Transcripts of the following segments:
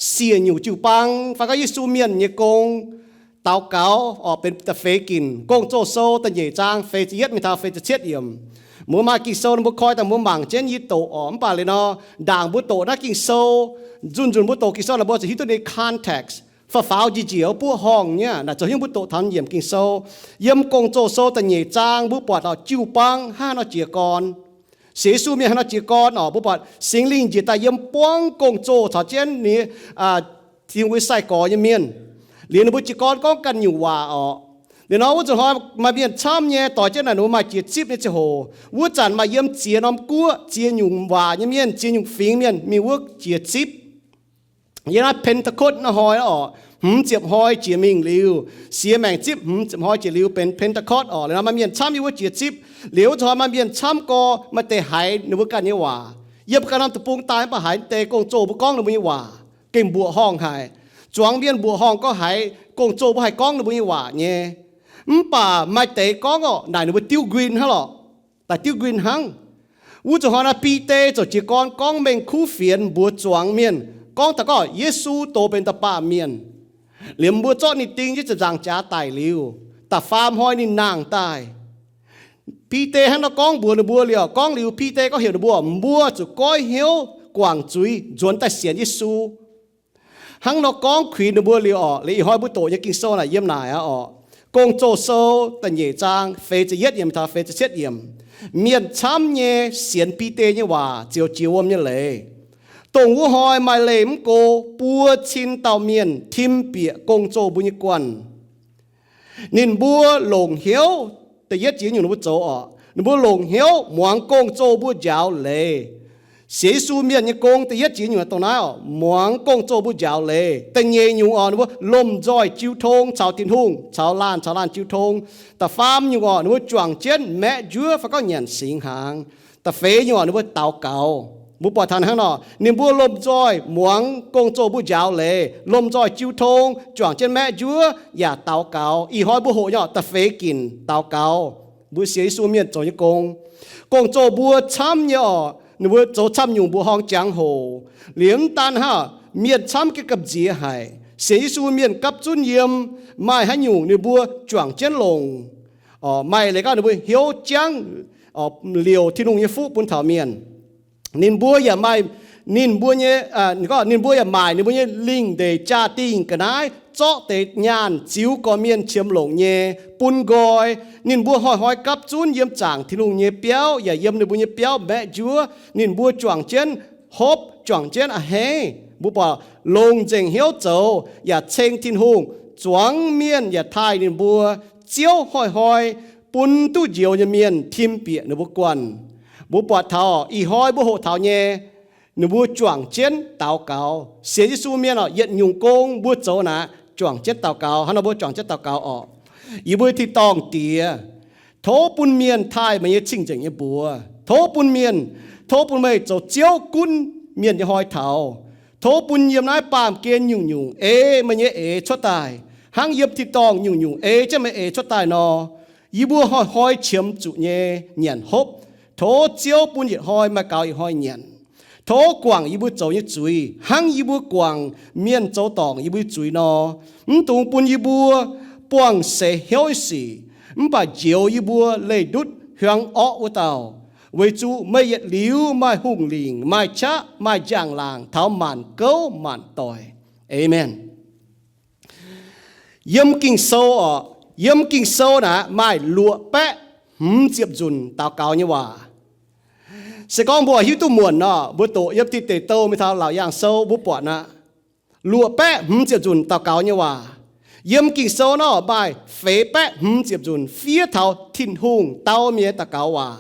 siec nyungc jiu-baang fai gorngv Yesu mienh nyei gong daux gaux oc, benx da'feix ginc. Gong-Zoh Sou da'nyeic zaang feix ziepc yietv mingh taux feix ziepc cietv yiemc. Mbuo maaih Ging-Sou ninh mbuo koi daaih mbuo mangc jienv yie doqc oc. Mv baac liuz nor, ndaangc mbuo doqc naaiv Ging-Sou, nzunc nzunc mbuo doqc Ging-Sou naaic mbuo zuqc hiuv duqv ninh context. Faaux faaux njiec njiec wuov buov horngh nyei, naaic zoux hnyouv mbuo doqc taux yiemc Ging-Sou. Yiem Gong-Zoh Sou da'nyeic zaang mbuo buatc taux jiu-baang hnangv haaix nor jiez gorn. Sienx Yesu mienh haaix nor jiez gorn oc. Mbuo buatc Singx Lingh njiec daaih yiem buangv gong-zoh caux jienv ninh, Tin-Hungh nyei sai-gorx nyei mienh. Liuz ninh mbuo jiez gorn gorngv ganh nyungc waac oc. Liuz nor wuov zanc hnoi maaih mienh camv nyei doix jienv naaic ninh mbuo maaih jiex zipv nyei ziangh hoc. Wuov zanc maaih yiem ziex norm guoqv, ziex nyungc waac nyei mienh, ziex nyungc fingx mienh mingh wuov jiex zipv. Yiem naaiv Pentecost naaiv hnoi oc, hmz ziepc hnoi jiex mingh liuz, siex maengc zipv hmz ziepc hnoi jiex liuz benx Pentecost oc. Liuz nor maaih mienh camv yiem wuov jiex zipv. Liuz wuov zanc hnoi maaih mienh camv gorx, maaih deix haiz ninh mbuo ganh nyei waac. Yiem ganh norm deic-bung daaih mv baac haiz deix gong-zoh mbuo gorngv ninh mbuo nyei waac, gengh mbuoqc horngh haic. Zuangx mienh mbuoqc horngh gorngv haiz gong-zoh mbuo haih gorngv ninh mbuo nyei waac nyei. Mv baac maaih deix gorngv oc, naaic ninh mbuo diuv nquin hnangv lorqc. Daaih diuv nquin hnangv. Wuov zanc hnoi naaiv Bide ziouc jiez gorn gorngv mengh kuv fienx mbuox zuangx mienh, gorngv daaih gorngv Yesu doz benx da'baamh mienh. Liemh mbuo zorqv ninh ding jienv ziepc nzaangc jaax daic liuz, da'faam hnoi ninh nangh daaih. Bide hnangv nor gorngv mbuox ninh mbuo liuz, gorngv liuz Bide gorngv heuc ninh mbuo, mbuo zuqc goiv hnyouv guangc zuiz nzuonx daaih sienx Yesu. Hnangv nor gorngv kuinx ninh mbuo liuz orqc, liuz ih hnoi mbuo doqc nyei Ging-Sou naaic yiem naaic aqv orqc. Gong-Zoh Sou da'nyeic zaang feix ziepc yietv yiemc taux feix ziepc cietv yiemc. Mienh camv nyei sienx Bide nyei waac ziouc jiex wuom nyei leiz. Dongh wuov hnoi maaih leih mv go buo cin dauh mienh tim bieqc gong-zoh mbuo nyei guanh. Ninh mbuo longc hnyouv, da'yietv jiex nyungc ninh mbuo zoux orqc, ninh mbuo longc hnyouv muangx gong-zoh mbuo njaaux leiz. Sienx Yesu mienh nyei gong da'yietv jiex nyungc dongh naaiv orqc, muangx gong-zoh mbuo njaaux leiz. Da'nyeic nyungc orqc, ninh mbuo lomh nzoih jiu tong caux Tin-Hungh, caux laanh caux laanh jiu tong. Da'faam nyungc orqc, ninh mbuo juangc jienv maeqv njuov fai gorngv nyanc singx hnaangx. Da'feix nyungc orqc, ninh mbuo daux gaux. Mbuo buatc taux hnangv nor, ninh mbuo lomh nzoih muangx gong-zoh mbuo njaaux leiz, lomh nzoih jiu tong, juangc jienv maeqv njuov yaac daux gaux. Ih hnoi mbuo hoqc nyei orqc, da'feix ginc daux gaux. Mbuo sienx Yesu mienh zoux nyei gong, gong-zoh mbuo camv nyei orqc, ninh mbuo zoux camv nyungc mbuoqc horngh jangx-hoc. Liuz mv daan hnangv, mienh camv gengh gamh nziex haic. Sienx Yesu mienh gapv zunv yiem, maaih haaix nyungc ninh mbuo juangc jienv longc. Orqc, maaih leiz gauh ninh mbuo hnyouv jangv, orqc, liouc Tin-Hungh nyei fuqv bun taux mienh. Ninh mbuo yaac maaih, ninh mbuo nyei, ninh mbuo yaac maaic ninh mbuo nyei lingh ndeic jaa-dingh ga'naaiv zorqv deix nyaanh ziux gorqv-mienh qiemx longc nyei bun nqoi. Ninh mbuo hnoi-hnoi gapv zunv yiem zaangc Tin-Hungh nyei biauv yaac yiem ninh mbuo nyei biauv maeqv njuov. Ninh mbuo juangc jienv hopv, juangc jienv a'hneiv. Mbuo buatc longc nzengc hnyouv zoux yaac ceng Tin-Hungh, zuangx mienh yaac taaih ninh mbuo. Ziouv hnoi-hnoi bun duqv njoux nyei mienh tim bieqc ninh mbuo guanh. Mbuo buatc taux ih hnoi mbuo hoqc taux nyei, ninh mbuo juangc jienv daux gaux. Sienx Yesu mienh orqc, yietc nyungc gong mbuo zoux naaic juangc jienv daux gaux. Hnangv nor mbuo juangc jienv daux gaux orqc. Yie mbuo tin-dorngh Diex, tov bun mienh taaih meih nyei cing-nzengc nyei mbuox. Tov bun mienh, tov bun meih zoux Ziouv gunv mienh nyei hnoi taux. Tov bun yiem naaiv baamh gen nyungc-nyungc ei meih nyei eix cuotv daaih, hnangv yiem tin-dorngh nyungc-nyungc ei jienv meih eix cuotv daaih nor. Yie mbuo hnoi-hnoi qiemx zuqc nyei nyanc hopv. Tov Ziouv bun yietc hnoi maaih gaux yietc hnoi nyanc. Tov guangc yie mbuo zoux nyei zuiz hnangv yie mbuo guangc mienh zoux dorngc yie mbuo nyei zuiz nor. Mv dungx bun yie mbuo buangh seix hnyouv nyei sic, mv baac njoux yie mbuo leih ndutv hiuang orqv wuov dauh. Weic zuqc meih yietc liuz maaih hungh lingc, maaih qaqv, maaih njang-laangc taux maanc gouv maanc doic. Aamen. Yiem Ging-Sou orqc, yiem Ging-Sou naaic maaih luoqc baeqv hmz ziepc nzunc daux gaux nyei waac. Se gorngv mbuo hiuv duqv muonc nor, mbuo doqc yiem Tin Deic Douh mingh taux Laauc Yaangh Sou mbuo buatc aqv. Luoqc baeqv hmz ziepc nzunc daux gaux nyei waac. Yiem Ging-Sou nor maaih feix baeqv hmz ziepc nzunc fiev taux Tin-Hungh dau mienh nyei daux gaux waac.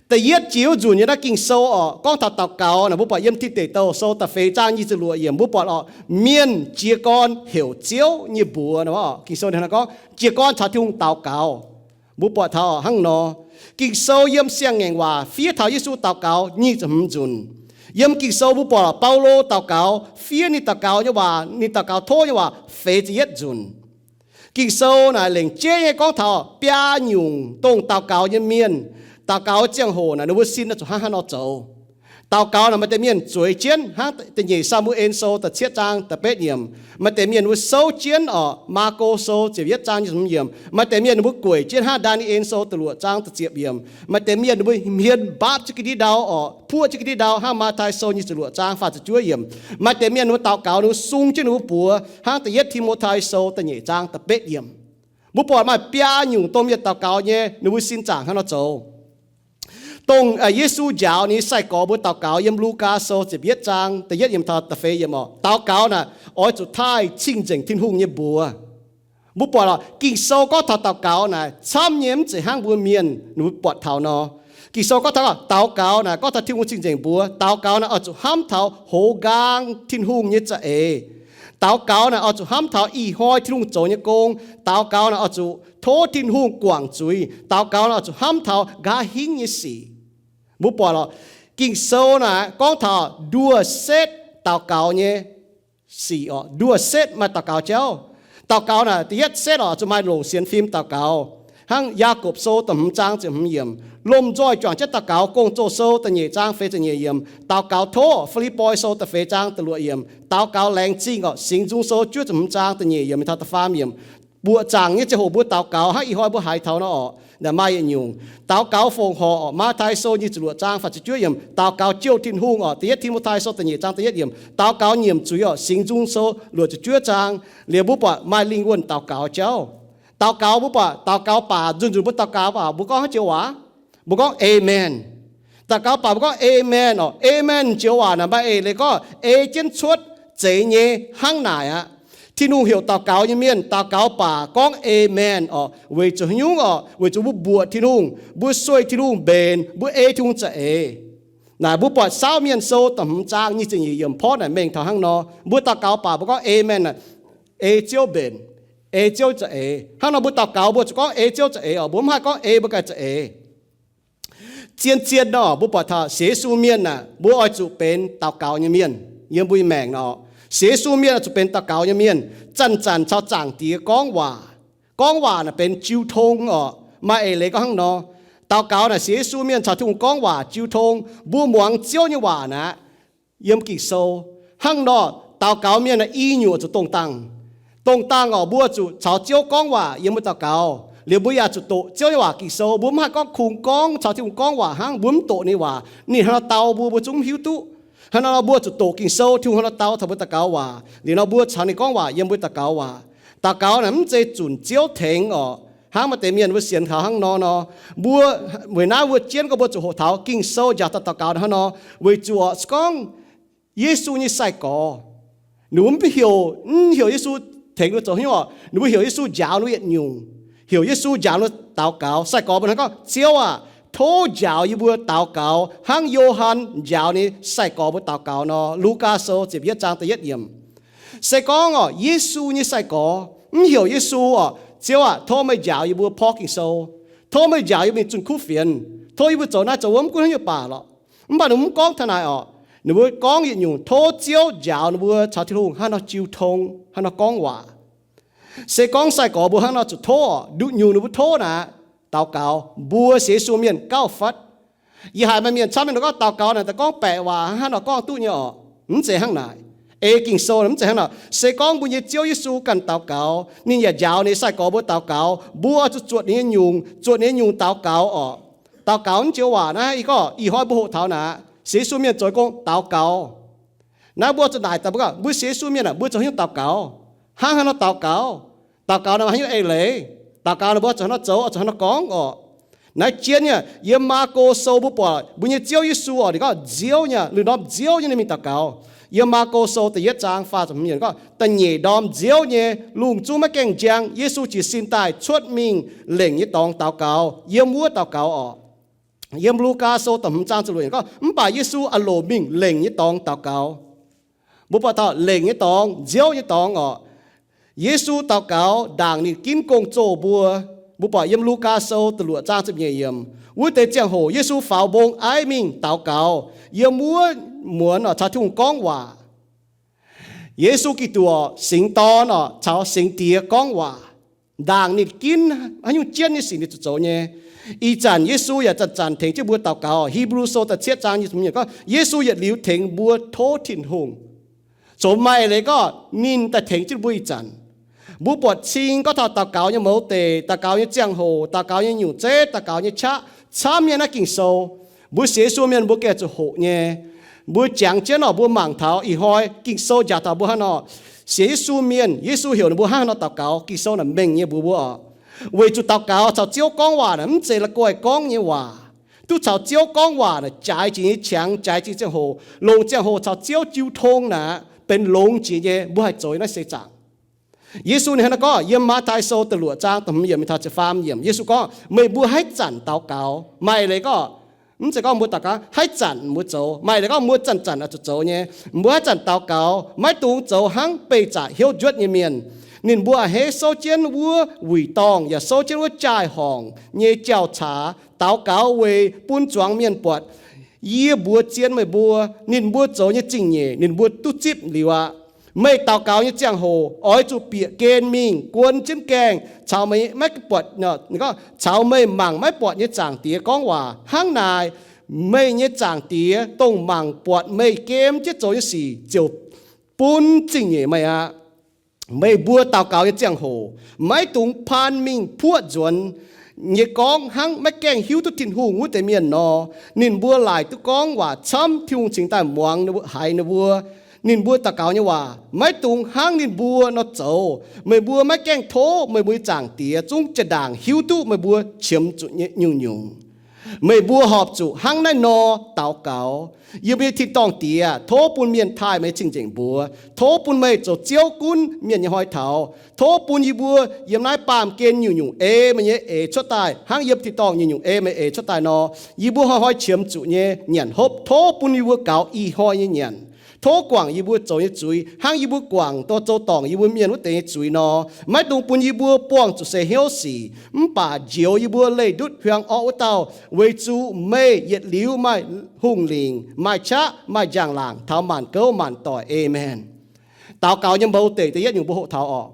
Da'yietv jiex wuov nzunc yiem naaiv Ging-Sou orqc, gorngv taux daux gaux naaic, mbuo buatc yiem Tin Deic Douh Sou da'feix zaang nyic ziepc luoqc yiemc, mbuo buatc orqc, mienh jiez gorn heuc Ziouv nyei mbuox. Ging-Sou gorngv jiez gorn caux Tin-Hungh daux gaux. Mbuo buatc taux hnangv nor, Ging-Sou yiem Siang-Ngaengc Waac fiev taux Yesu daux gaux nyic ziepc hmz nzunc. Yiem Ging-Sou mbuo buatc Baulo daux gaux, fiev ninh daux gaux nyei waac, ninh daux gaux tov nyei waac feix ziepc yietv nzunc. Ging-Sou naaic lengc jeiv nyei gorngv taux biaa nyungc dongh daux gaux nyei mienh, daux gaux ziangh hoc naaic ninh mbuo sin naaic zuqc hnangv haaix nor zoux. Daux gaux naaic maaih deix mienh zueiz jienv hnangv da'nyeic Saa^mu^en Sou da'cietv zaang da'betv yiemc. Maaih deix mienh mbuo souv jienv orqc, Maako Sou ziepc yietv zaang nyic ziepc hmz yiemc. Maaih deix mienh mbuo gueic jienv hnangv Ndaa^ni^en Sou da'luoqc zaang da'ziepc yiemc. Maaih deix mienh mbuo hmien mbaapv jienv ga'ndiev ndau orqc, puoqv jienv ga'ndiev ndau hnangv Matv^tai Sou nyic ziepc luoqc zaang faah ziepc juov yiemc. Maaih deix mienh mbuo daux gaux ninh mbuo sung jienv ninh mbuo buoz hnangv da'yietv Ti^mo^tai Sou da'nyeic zaang da'betv yiemc. Mbuo buatc maaih biaa nyungc domh mienh daux gaux nyei ninh mbuo sin zaangc hnangv nor zoux. Dongh Yesu njaaux ninh sai-gorx mbuo daux gaux yiem Lugaa Sou ziepc yietv zaang da'yietv yiemc taux da'feix yiemc orqc, daux gaux naaic oix zuqc taaih cing-nzengc Tin-Hungh nyei mbuox. Mbuo buatc lorqc, Ging-Sou gorngv taux daux gaux naaic camv nyei, mv zeiz hnangv mbuo mienh ninh mbuo buatc taux nor. Ging-Sou gorngv taux daux gaux naaic gorngv taux Tin-Hungh cing-nzengc mbuox. Daux gaux naaic oix zuqc hnamv taux hoz nqaang Tin-Hungh nyei za'eix. Daux gaux naaic oix zuqc hnamv taux ih hnoi Tin-Hungh zoux nyei gong. Daux gaux naaic oix zuqc tov Tin-Hungh guangc zuiz. Daux gaux naaic oix zuqc hnamv taux nqa'haav hingv nyei sic. Mbuo buatc lorqc, Ging-Sou naaic gorngv taux nduoh setv daux gaux nyei sic orqc. Nduoh setv maaih daux gaux jauv. Daux gaux naaic da'yietv setv orqc, zuqc maaih longc sienx fim daux gaux. Hnangv Yaagorpc Sou da'hmz zaang ziepc hmz yiemc. Lomh nzoih juangc jienv daux gaux, Gong-Zoh Sou da'nyeic zaang feix ziepc nyeic yiemc. Daux gaux tov, Fi^lipv^poi Sou da'feix zaang da'luoqc yiemc. Daux gaux laengz zingh orqc, Singx Nzung Sou juov ziepc hmz zaang da'nyeic yiemc mingh taux da'faam yiemc. Buoqc zaangc nyei ziangh hoc mbuo daux gaux hnangv ih hnoi mbuo haiz taux nor orqc, naaic maaih yietc nyungc. Daux gaux fongc horc orqc, Matv^tai Sou nyic ziepc luoqc zaang faah ziepc juov yiemc, daux gaux jouh Tin-Hungh orqc, da'yietv Ti^mo^tai Sou da'nyeic zaang da'yietv yiemc, daux gaux nyiemc zuiz orqc, Singx Nzung Sou luoqc ziepc juov zaang. Liuz mbuo buatc maaih lingh wuonh daux gaux jauv. Daux gaux mbuo buatc daux gaux baac nzunc nzunc mbuo daux gaux baac mbuo gorngv haaix joux waac? Mbuo gorngv Amen. Daux gaux baac mbuo gorngv Amen orqc. Amen joux waac naaic maaih eix leiz gorngv ei jienv cuotv zeiz nyei hnangv naaic aqv. Tin-Hungh heuc daux gaux nyei mienh daux gaux baac gorngv Amen orqc. Weic zuqc haaix nyungc orqc? Weic zuqc mbuo mbuoqc Tin-Hungh, mbuo sueih Tin-Hungh mbenc, mbuo ei Tin-Hungh za'eix. Naaic mbuo buatc Saauv Mienh Sou da'hmz zaang nyic ziepc nyeic yiemc porv naaic mengh taux hnangv nor. Mbuo daux gaux baac mbuo gorngv Amen, ei Ziouv mbenc, ei Ziouv za'eix. Hnangv nor mbuo daux gaux mbuo zuqc gorngv ei Ziouv za'eix orqc, mbuo mv haih gorngv ei mbuo ganh za'eix. Zien-zien nor mbuo buatc taux sienx Yesu mienh aah, mbuo oix zuqc benx daux gaux nyei mienh. Yiem mbuo nyei maengc nor, sienx Yesu mienh oix zuqc benx daux gaux nyei mienh, zanc-zanc caux Zaangc Diex gorngv waac. Gorngv waac naaic benx jiu tong orqc. Maaih eix leiz gorngv hnangv nor. Daux gaux naaic sienx Yesu mienh caux Tin-Hungh gorngv waac jiu tong. Mbuo muangx Ziouv nyei waac naaic yiem Ging-Sou. Hnangv nor, daux gaux mienh naaic i nyungc zuqc dongh dangh. Dongh dangh orqc, mbuo zuqc caux Ziouv gorngv waac yiem mbuo daux gaux. Liuz mbuo yaac zuqc doqc Ziouv nyei waac Ging-Sou. Mbuo mv haih gorngv kungx gorngv caux Tin-Hungh gorngv waac hnangv, mbuo mv doqc ninh waac, ninh hnangv nor dau mbuo, mbuo zungv mv hiuv duqv. Hnangv nor mbuo zuqc doqc Ging-Sou, Tin-Hungh hnangv nor dau taux mbuo daux gaux waac. Liuz nor mbuo caux ninh gorngv waac yiem mbuo daux gaux waac. Daux gaux naaic mv zeiz zunc Ziouv tengx orqc. Hnangv maaih deix mienh mbuo sienx taux hnangv nor nor, mbuo weic naaiv mbuo jienv gorngv mbuo zuqc hoqc taux Ging-Sou njaaux daux gaux hnangv nor, weic zuqc se gorngv Yesu nyei sai-gorx, ninh mbuo mv heuc, mv heuc Yesu tengx ninh mbuo zoux haaix nyungc orqc. Ninh mbuo heuc Yesu njaaux ninh mbuo yietc nyungc, heuc Yesu njaaux ninh mbuo daux gaux. Sai-gorx mbuo hnangv gorngv, Ziouv aah, tov njaaux yie mbuo daux gaux hnangv Yo^han njaaux ninh sai-gorx mbuo daux gaux nor. Lugaa Sou ziepc yietv zaang da'yietv yiemc. Se gorngv orqc, Yesu nyei sai-gorx mv heuc Yesu orqc, Ziouv aah, tov meih njaaux yie mbuo porv Ging-Sou, tov meih njaaux yie mbuo mingh zunh kuv fienx, tov yie mbuo zoux naaiv zoux wuov, mv gunv haaix nyungc baac lorqc. Mv baac ninh mbuo mv gorngv taux naaic orqc. Ninh mbuo gorngv yietc nyungc tov Ziouv njaaux ninh mbuo caux Tin-Hungh hnangv nor jiu tong, hnangv nor gorngv waac. Se gorngv sai-gorx mbuo hnangv nor zuqc tov orqc, nduqc nyungc ninh mbuo tov naaic, daux gaux. Mbuo sienx Yesu mienh gauh fatv. Yie haiz maaih mienh camv mienh gorngv daux gaux naaic daaih gorngv baeqc waac hnangv nor gorngv duqv nyei orqc. Mv zeiz hnangv naaic. Ei Ging-Sou mv zeiz hnangv nor. Se gorngv mbuo nyei Ziouv Yesu ganh daux gaux, ninh yaac njaaux ninh sai-gorx mbuo daux gaux, mbuo zuqc zuotc ninh nyei nyungc, zuotc ninh nyei nyungc daux gaux orqc. Daux gaux mv joux waac naaiv, ih gorngv ih hnoi mbuo hoqc taux naaic, sienx Yesu mienh zoux gong daux gaux. Naaiv mbuo zuqc naaic daaih mbuo gorngv, mbuo sienx Yesu mienh aah, mbuo zoux haaix nyungc daux gaux? Hnangv haaix nor daux gaux? Daux gaux naaic maaih haaix nyungc eix leiz? Daux gaux naaic mbuo zuqc hnangv nor zoux, zuqc hnangv nor gorngv orqc. Naaiv jienv nyei, yiem Maako Sou mbuo buatc mbuo nyei Ziouv Yesu orqc, ninh gorngv nziouv nyei, lui-ndorm nziouv nyei ninh mingh daux gaux. Yiem Maako Sou da'yietv zaang faah ziepc hmz yiemc gorngv, da'nyeic ndorm nziouv nyei, lungh zungv maiv gaengh njang, Yesu jiez sin daaih cuotv mingh lengc nyei dorngx daux gaux, yiem wuov daux gaux orqc. Yiem Lugaa Sou da'hmz zaang ziepc luoqc yiemc gorngv, mv baac Yesu a'loc mingh lengc nyei dorngx daux gaux. Mbuo buatc taux lengc nyei dorngx, nziouv nyei dorngx orqc. Yesu daux gaux ndaangc ninh ginv gong-zoh mbuo. Mbuo buatc yiem Lugaa Sou da'luoqc zaang ziepc nyeic yiemc, wuov deix ziangh hoc Yesu faaux mbong aiv mingh daux gaux, yiem wuov muonz orqc caux Tin-Hungh gorngv waac. Yesu Giduc orqc, Singx Dorn orqc caux Singx Diex gorngv waac. ndaangc ninh ginv haaix nyungc jienv nyei sic ninh zuqc zoux nyei. Ih zanc Yesu yaac zanc-zanc tengx jienv mbuo daux gaux. Hipv^lu Sou da'cietv zaang gorngv, Yesu yietc liuz tengx mbuo tov Tin-Hungh. Zoux maaih leiz gorngv ninh daaih tengx jienv mbuo ih zanc. Mbuo buatc cing gorngv taux daux gaux nyei mouz deic, daux gaux nyei ziangh hoc, daux gaux nyei nyungc zeiv, daux gaux nyei qaqv, camv nyei naaiv Ging-Sou. Mbuo sienx Yesu mienh mbuo gengh zuqc hoqc nyei. Mbuo jangx jienv nor, mbuo mangc taux ih hnoi Ging-Sou njaaux taux mbuo hnangv nor. Sienx Yesu mienh, Yesu heuc ninh mbuo hnangv haaix nor daux gaux, Ging-Sou naaic mengh nyei mbuox mbuo oc. Weic zuqc daux gaux caux Ziouv gorngv waac naaic mv zeiz la'guaih gorngv nyei waac. Duqv caux Ziouv gorngv waac naaic jaaix jiex nyei qangx, jaaix jiex ziangh hoc, longc ziangh hoc caux Ziouv jiu tong naaic benx longx jiex nyei. Mbuo haih zoux naaiv seix zaangc. Yesu ninh hnangv naaiv gorngv yiem Matv^tai Sou da'luoqc zaang da'hmz yiemc mingh taux ziepc faam yiemc. Yesu gorngv, meih mbuo haaix zanc daux gaux, maaih leiz gorngv, mv zeiz gorngv mbuo daux gaux haaix zanc mbuo zoux, maaih leiz gorngv mbuo zanc-zanc oix zuqc zoux nyei. Mbuo haaix zanc daux gaux, maiv dungx zoux hnangv beih zaqc hnyouv njuotv nyei mienh. Ninh mbuo a'hneiv souv jienv wuov wuic dorngh yaac souv jienv wuov jaai-horngc nyei jauv-caax daux gaux weic bun zuangx mienh buatc. Yie mbuox zien meih mbuo, ninh mbuo zoux nyei zingh nyeic ninh mbuo duqv zipv liuz aqv. Meih daux gaux nyei ziangh hoc oix zuqc bieqc gen mingh guon jienv gaengh caux meih maiv buatc, caux meih mangc maiv buatc nyei Zaangc Diex gorngv waac. Hnangv naaic, meih nyei Zaangc Diex, dongh mangc buatc meih gem jienv zoux nyei sic, ziouc bun zingh nyeic meih aqv. Meih mbuo daux gaux nyei ziangh hoc maiv dungx paan mingh puoqv nzuonx nyei gorngv hnangv maiv gaengh hiuv duqv Tin-Hungh wuov deix mienh nor. Ninh mbuo laaic duqv gorngv waac camv Tin-Hungh cingx daaih muangx haiz ninh mbuo. Ninh mbuo daux gaux nyei waac maiv dungx hnangv ninh mbuo nor zoux. Meih mbuo maiv gaengh tov meih mbuo nyei Zaangc Diex zungv jaa-ndaangc hiuv duqv meih mbuo qiemx zuqc nyungc-nyungc. Meih mbuo horpc zuqc hnangv naaiv nor daux gaux. Yie mbuo nyei tin-dorngh Diex, tov bun mienh taaih meih nyei cing-nzengc mbuox. Tov bun meih zoux Ziouv gunv mienh nyei hnoi taux. Tov bun yie mbuo yiem naaiv baamh gen nyungc-nyungc ei meih nyei eix cuotv daaih hnangv yiem tin-dorngh nyungc-nyungc ei meih eix cuotv daaih nor. Yie mbuo hnoi-hnoi qiemx zuqc nyei nyanc hopv, tov bun yie mbuo gaux ih hnoi nyei nyanc. Tov guangc yie mbuo zoux nyei zuiz hnangv yie mbuo guangc dongh zoux dorngc yie mbuo mienh wuov deix nyei zuiz nor. Maiv dungx bun yie mbuo buangh zuqc seix hnyouv sic, mv baac njoux yih mbuo leih ndutv hiuang orqv wuov dauh. Weic zuqc meih yietc liuz maaih hungh lingc, maaih qaqv, maaih njang-laangc taux maanc gouv maanc doic. Aamen. Daux gaux nyei mouz deic da'yietv nyungc mbuo hoqc taux orqc.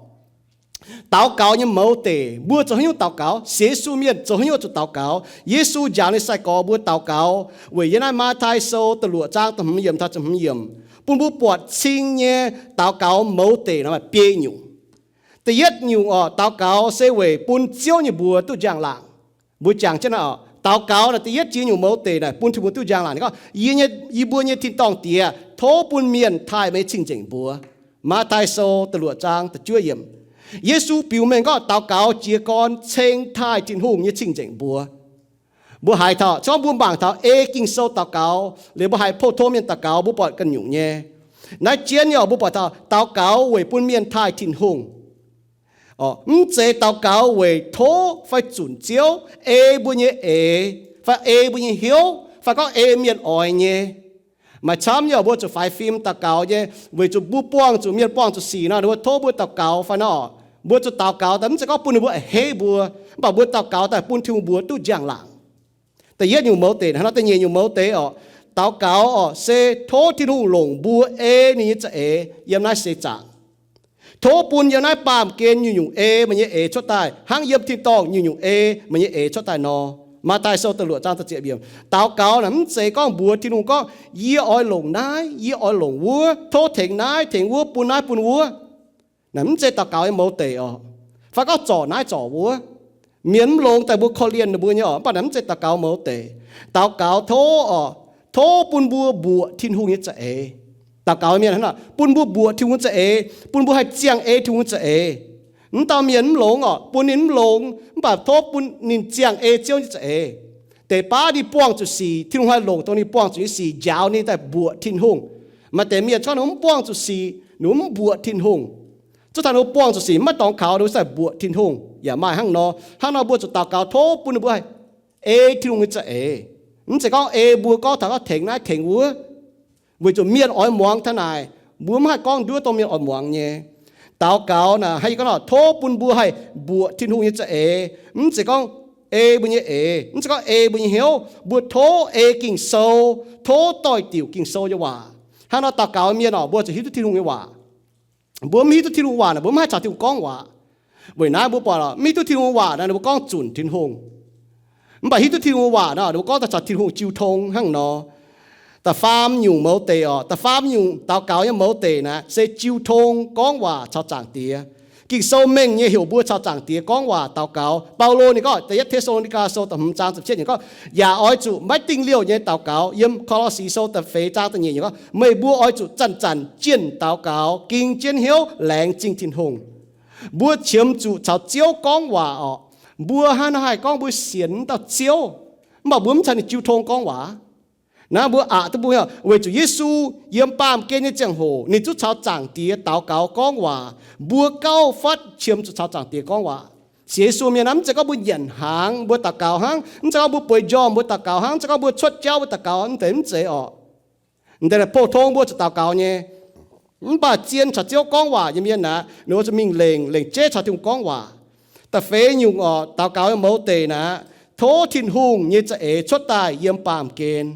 Daux gaux nyei mouz deic mbuo zoux haaix nyungc daux gaux? Sienx Yesu mienh zoux haaix nyungc zuqc daux gaux? Yesu njaaux ninh nyei sai-gorx mbuo daux gaux weic yiem naaiv Matv^tai Sou da'luoqc zaang da'hmz yiemc taux ziepc hmz yiemc bun mbuo buatc cing nyei daux gaux mouz deic nor maaih biei nyungc. Da'yietv nyungc orqc, daux gaux se weic bun Ziouv nyei mbuox duqv njang-laangc. Mbuo jangx jienv naaiv orqc, daux gaux naaic da'yietv jiex nyungc mouz deic naaic bun Tin-Hungh duqv njang-laangc. Ninh gorngv, Yie nyei, yie mbuo nyei tin-dorngh Diex, tov bun mienh taaih meih nyei cing-nzengc mbuox. Matv^tai Sou da'luoqc zaang da'juov yiemc. Yesu biux mengh gorngv daux gaux jiez gorn ceng taaih Tin-Hungh nyei cing-nzengc mbuox. Mbuo haiz taux, se gorngv mbuo mangc taux ei Ging-Sou daux gaux, liuz mbuo haiz pou-tong mienh daux gaux, mbuo buatc ganh nyungc nyei. Naaiv jienv nyei orqc, mbuo buatc taux daux gaux weic bun mienh taaih Tin-Hungh. Mv zeiz daux gaux weic tov fai zunc Ziouv ei mbuo nyei eix, fai ei mbuo nyei hnyouv, fai gorngv ei mienh oix nyei. Maaih camv nyei orqc, mbuo zuqc faix fim daux gaux nyei, weic zuqc mbuo buangh zuqc mienh buangh zuqc sic nor, ninh mbuo tov mbuo daux gaux fai nor, mbuo zuqc daux gaux daaih mv zeiz gorngv bun ninh mbuo a'hneiv mbuo, mv baac mbuo daux gaux daaih bun Tin-Hungh mbuox duqv njang-laangc. Da'yietv nyungc mouz deic. Hnangv nor da'nyeic nyungc mouz deic orqc, daux gaux orqc se tov Tin-Hungh longc mbuo ei ninh nyei za'eix yiem naaiv seix zaangc. Tov bun yiem naaiv baamh gen nyungc-nyungc ei meih nyei eix cuotv daaih hnangv yiem tin-dorngh nyungc-nyungc ei meih nyei eix cuotv daaih nor. Matv^tai Sou da'luoqc zaang da'ziepc yiemc. Daux gaux naaic mv zeiz gorngv mbuox Tin-Hungh gorngv, Yie oix longc naaiv, yie oix longc wuov, tov tengx naaiv tengx wuov, bun naaiv bun wuov. Naaic mv zeiz daux gaux nyei mouz deic orqc. Fai gorngv zorc naaiv zorc wuov. Mienh mv longx daaih mbuo korv-lienh ninh mbuo nyei orqc, mv baac naaic mv zeiz daux gaux mouz deic. Daux gaux tov orqc, tov bun mbuo mbuoqc Tin-Hungh nyei za'eix. Daux gaux mienh hnangv naaic, bun mbuo mbuoqc Tin-Hungh nyei za'eix, bun mbuo haih ziangh ei Tin-Hungh nyei za'eix. Mv dauh mienh mv longx orqc, bun ninh mv longx, mv baac tov bun ninh ziangh ei Ziouv nyei za'eix. Deix baav ninh buangh zuqc sic, Tin-Hungh haih longc dongh ninh buangh zuqc nyei sic njaaux ninh daaih mbuoqc Tin-Hungh. Maaih deix mienh gorngv ninh mv buangh zuqc sic, ninh mv mbuoqc Tin-Hungh. Zuov taux ninh mbuo buangh zuqc sic maiv dorngx kaux, ninh mbuo daaih mbuoqc Tin-Hungh yaac maaih hnangv nor. Hnangv nor mbuo zuqc daux gaux tov bun ninh mbuo haih ei Tin-Hungh nyei za'eix. Mv zeiz gorngv ei mbuo gorngv taux gorngv tengx naaiv tengx wuov, weic zuqc mienh oix muangx taux naaic, mbuo mv haih gorngv nduov dongh mienh oix muangx nyei. Daux gaux naaic haih gorngv tov bun mbuo haih mbuoqc Tin-Hungh nyei za'eix. Mv zeiz gorngv ei mbuo nyei eix, mv zeiz gorngv ei mbuo nyei hnyouv. Mbuo tov ei Ging-Sou, tov doix-diuc Ging-Sou nyei waac. Hnangv nor daux gaux mienh orqc, mbuo zuqc hiuv duqv Tin-Hungh nyei waac. Mbuo mv hiuv duqv Tin-Hungh waac naaic, mbuo mv haih caux Tin-Hungh gorngv waac. Weic naaiv mbuo buatc mv hiuv duqv Tin-Hungh waac nor, ninh mbuo gorngv zunc Tin-Hungh. Mv baac hiuv duqv Tin-Hungh waac nor, ninh mbuo gorngv daaih caux Tin-Hungh jiu tong hnangv nor. Da'faam nyungc mouz deic oc, da'faam nyungc daux gaux nyei mouz deic naaic se jiu tong gorngv waac caux Zaangc Diex. Ging-Sou mengh nyei heuc mbuo caux Zaangc Diex gorngv waac daux gaux. Baulo ninh gorngv da'yietv Te^saa^lo^ni^gaa Sou da'hmz zaang ziepc cietv nyungc gorngv, yaac oix zuqc maiv dingh liouh nyei daux gaux. Yiem Ko^lo^si Sou da'feix zaang da'nyeic nyungc gorngv, meih mbuo oix zuqc zanc-zanc jienh daux gaux, ging jienv hnyouv laengz zingh Tin-Hungh. Mbuo qiemx zuqc caux Ziouv gorngv waac oc. Mbuo hnangv naaiv haih gorngv mbuo sienx dauh Ziouv, mv baac mbuo mv caux ninh jiu tong gorngv waac. Naaiv mbuo aqc duqv mbuo weic zuqc Yesu yiem baamh gen nyei ziangh hoc ninh zungv caux Zaangc Diex daux gaux gorngv waac. Mbuo gauh fatv qiemx zuqc caux Zaangc Diex gorngv waac. Sienx Yesu mienh naaiv mv zeiz gorngv mbuo nyanc hnaangx mbuo daux gaux hnangv, mv zeiz gorngv mbuo bueix njormh mbuo daux gaux hnangv, mv zeiz gorngv mbuo cuotv jauv mbuo daux gaux, mv deix mv zeiz oc. Mv deix naaic pou-tong mbuo zuqc daux gaux nyei. Mv baac zien caux Ziouv gorngv waac nyei mienh aeqv, ninh mbuo zuqc mingh lengc, lengc jeiv caux Tin-Hungh gorngv waac. Da'feix nyungc oc, daux gaux nyei mouz deic naaic, tov Tin-Hungh nyei za'eix cuotv daaih yiem baamh gen.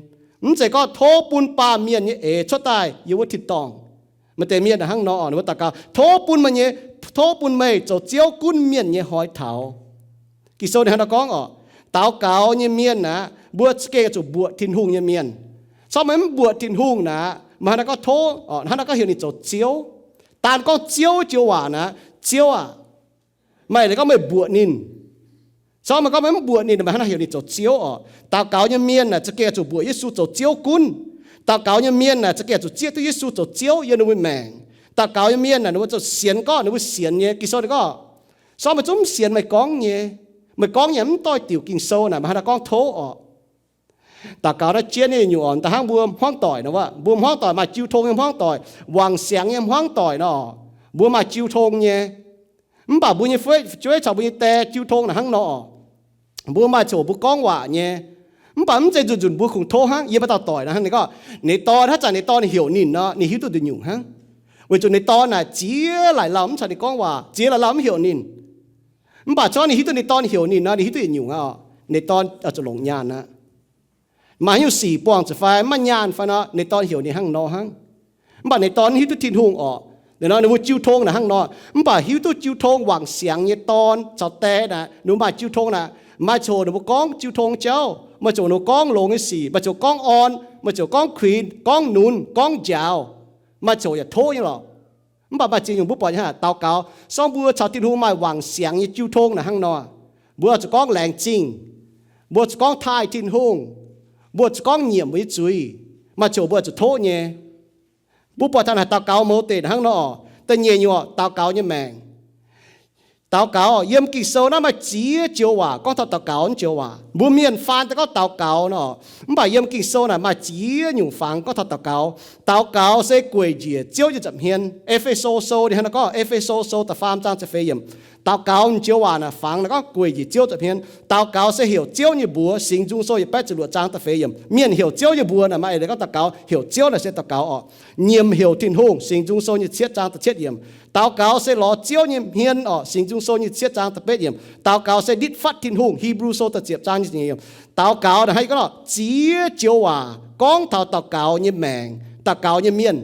Mv zeiz gorngv tov bun baamh mienh nyei eix cuotv daaih yiem wuov tin-dorngh. Maaih deix mienh hnangv nor oc, ninh mbuo daux gaux, tov bun meih nyei, tov bun meih zoux Ziouv gunv mienh nyei hoiz taux. Ging-Sou ninh hnangv nor gorngv oc, daux gaux nyei mienh aeqv, mbuo za'gengh zuqc mbuoqc Tin-Hungh nyei mienh. Corc meih mv mbuoqc Tin-Hungh naaic, meih hnangv naaiv gorngv tov, hnangv naaiv gorngv heuc ninh zoux Ziouv. Daan gorngv Ziouv joux waac naaic, Ziouv aah! Maaih leiz gorngv meih mbuoqc ninh. Corc meih gorngv meih mv mbuoqc ninh, meih hnangv naaiv heuc ninh zoux Ziouv oc. Daux gaux nyei mienh naaic za'gengh zuqc mbuoqc Yesu zoux Ziouv gunv. Daux gaux nyei mienh naaic za'gengh zuqc zieqv duqv Yesu zoux Ziouv yiem ninh mbuo maengc. Daux gaux nyei mienh naaic ninh mbuo zuqc sienx gorngv ninh mbuo sienx nyei. Ging-Sou ninh gorngv, corc meih zungv mv sienx meih gorngv nyei. Meih gorngv nyei mv doix-diuc Ging-Sou naaic, meih hnangv naaiv gorngv tov oc. Daux gaux naaiv jienv nyei nyungc oc, da'hnangv mbuo hmuangv doic nor, mbuo hmuangv doic maaih jiu tong nyei hmuangv doic, wangc siangx nyei hmuangv doic nor, mbuo maaih jiu tong nyei. Mv baac mbuo nyei fu'jueiv caux mbuo nyei die jiu tong naaic hnangv nor, mbuo maaih coc mbuo gorngv waac nyei. Mv baac mv zeiz nzunc nzunc mbuo kungx tov hnangv. Yiem haaix dauh doic nor hnangv, ninh gorngv ninh dorn haaix zanc ninh dorn heuc ninh nor, ninh hiuv duqv nduqc nyungc hnangv. Weic zuqc ninh dorn naaic ziex laaic lauh mv caux ninh gorngv waac, ziex laaic lauh mv heuc ninh. Mv baac corc ninh hiuv duqv ninh dorn heuc ninh nor, ninh hiuv duqv yietc nyungc aqv. Ninh dorn oix zuqc longc nyaanh aqv. Maaih haaix nyungc sic buangh zuqc fai maiv nyaanh fai nor, ninh dorn heuc ninh hnangv nor hnangv. Mv baac ninh dorn hiuv duqv Tin-Hungh oc. Ninh nor ninh mbuo jiu tong naaic hnangv nor. Mv baac hiuv duqv jiu tong wangc siangx nyei dorn caux die naaic, ninh mbuo maaih jiu tong naaic, maaih coc ninh mbuo gorngv jiu tong jauv, maaih coc ninh mbuo gorngv longx nyei sic, maaih coc gorngv orn, maaih coc gorngv kuinx, gorngv nunz, gorngv njaaux, maaih coc yaac tov nyei lorqc. Mv baac maaih ziex nyungc mbuo buatc nyei hnangv daux gaux, sorng mbuo caux Tin-Hungh maaih wangc siangx nyei jiu tong naaic hnangv nor, mbuo zuqc gorngv laengz zingh, mbuo zuqc gorngv taaih Tin-Hungh, mbuo zuqc gorngv nyiemc mbuo nyei zuiz, maaih coc mbuo zuqc tov nyei. Mbuo buatc taux naaic daux gaux mouz deic hnangv nor. Da'nyeic nyungc, daux gaux nyei maengc. Daux gaux, yiem Ging-Sou naaiv maaih ziex joux waac gorngv taux daux gaux naaiv joux waac. Mbuo mienh faan daaih gorngv daux gaux nor, mv baac yiem Ging-Sou naaic maaih ziex nyungc fangx gorngv taux daux gaux. Daux gaux se gueic njiec Ziouv nyei nza'hmien. E^fe^so Sou ninh hnangv naaiv gorngv, E^fe^so Sou da'faam zaang ziepc feix yiemc. Daux gaux joux waac naaic fangx naaiv gorngv gueic njiec Ziouv nza'hmien. Daux gaux se heuc Ziouv nyei mbuox. Singx Nzung Sou yietc baeqv ziepc luoqc zaang da'feix yiemc. Mienh heuc Ziouv nyei mbuox naaic maaih eix leiz gorngv daux gaux, heuc Ziouv naaic se daux gaux orqc. Nyiemc heuc Tin-Hungh. Singx Nzung Sou nyei cietv zaang da'cietv yiemc. Daux gaux se lorz Ziouv nyei hmien orqc. Singx Nzung Sou nyei cietv zaang da'betv yiemc. Daux gaux se nitv fatv Tin-Hungh. Hipv^lu Sou da'ziepc zaang nyei ziepc nyeic yiemc. Daux gaux naaic hnangv gorngv ziex joux waac gorngv taux daux gaux nyei maengc, daux gaux nyei mienh.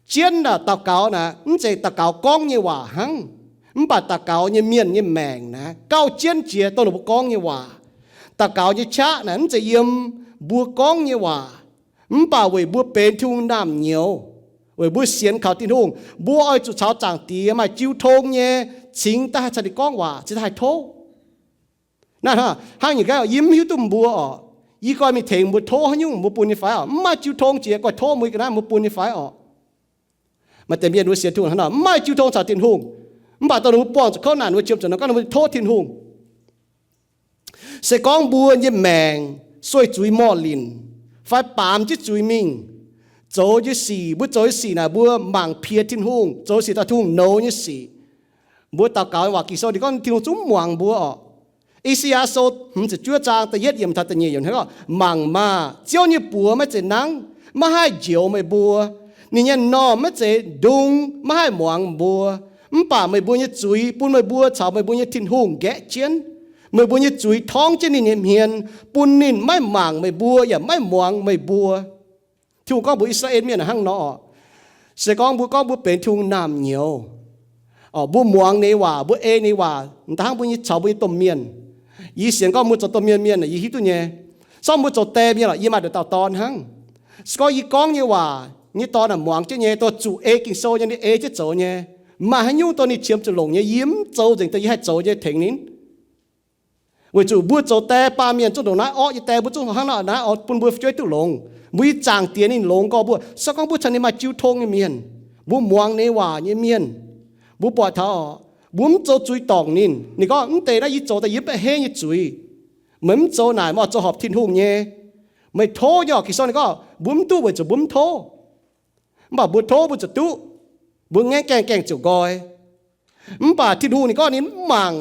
Jienv naaic daux gaux naaic mv zeiz daux gaux gorngv nyei waac hnangv, mv baac daux gaux nyei mienh nyei maengc naaic gauh jienv jiex dongh ninh mbuo gorngv nyei waac. Daux gaux nyei qaqv naaic mv zeiz yiem mbuo gorngv nyei waac, mv baac weic mbuo benx Tin-Hungh naamh nyouz, weic mbuo sienx kaux Tin-Hungh, mbuo oix zuqc caux Zaangc Diex maaih jiu tong nyei cingx daaih haih caux ninh gorngv waac, cingx daaih haih tov. Naaiv hnangv, hnangv nyungc gaax, yie mv hiuv duqv mbuo orqc. Yie goi mingh tengx mbuo tov haaix nyungc, mbuo bun nyei fai orqc? Mv maaih jiu tong jiex, goi tov mbuo ga'naaiv, mbuo bun nyei fai orqc? Maaih deix mienh mbuo sienx Tin-Hungh hnangv nor, mv maaih jiu tong caux Tin-Hungh. Mv baac dongh ninh mbuo buangh zuqc kouv naanc, ninh mbuo qiemx zuqc nor gorngv ninh mbuo tov Tin-Hungh. Se gorngv mbuo nyei maengc sueih zuiz morh linc fai baamz jienv zuiz mingh, zoux nyei sic, mbuo zoux nyei sic naaic mbuo mangc piex Tin-Hungh, zoux sic daaih Tin-Hungh nouz nyei sic, mbuo daux gaux nyei waac Ging-Sou ninh gorngv Tin-Hungh zungv muangx mbuo orqc. I^saa^yaa Sou hmz ziepc juov zaang da'yietv yiemc taux da'nyeic yiemc hnangv gorngv, mangc maah! Ziouv nyei buoz maiv zeiz nangv, maiv haih njoux meih mbuo. Ninh nyei m'normh maiv zeiz ndung, maiv haih muangx mbuo. Mv baac meih mbuo nyei zuiz bun meih mbuo caux meih mbuo nyei Tin-Hungh nqaeqv jienv. Meih mbuo nyei zuiz torngv jienv ninh nyei hmien, bun ninh maiv mangc meih mbuo yaac maiv muangx meih mbuo. Tin-Hungh gorngv mbuox I^saa^laa^en Mienh hnangv nor. Se gorngv mbuo gorngv mbuo benx Tin-Hungh naamh nyouz, Mbuo muangx ninh nyei waac, mbuo ei ninh nyei waac, hnangv mbuo nyei caux mbuo nyei domh mienh. Yie sienx gorngv mbuo zoux domh mienh mienh yie hiuv duqv nyei. Sorng mbuo zoux die mienh lorqc, yie maaih nduqc dauh dorn hnangv. Se gorngv yie gorngv nyei waac nyei dorn aah, muangx jienv nyei, dongh zuqc ei Ging-Sou nyei, ninh ei jienv zoux nyei, maaih haaix nyungc dongh ninh qiemx zuqc longc nyei, yie mv zoux nzengc dongh yie haih zoux nyei tengx ninh. Weic zuqc mbuo zoux die baamh mienh zungv ndongc naaiv orqv nyei die, mbuo zungv hnangv naaiv orqv bun mbuo fu'jueiv duqv longx. Mbuo yie zaangc Diex ninh longx gorx mbuo, se gorngv mbuo caux ninh maaih jiu tong nyei mienh, mbuo muangx ninh nyei waac nyei mienh, mbuo buatc taux mbuo mv zoux zuiz dorngc ninh. Ninh gorngv, mv deix naaiv yie zoux daaih yie mv baac hei nyei zuiz. Meih mv zoux naaic, meih oix zoux horpc Tin-Hungh nyei. Meih tov nyei orqc. Ging-Sou ninh gorngv mbuo mv duqv weic zuqc mbuo mv tov. Mv baac mbuo tov mbuo zuqc duqv. Mbuo ngaengv gaengh gaengh ziouc nqoi. Mv baac Tin-Hungh ninh gorngv ninh mv mangc,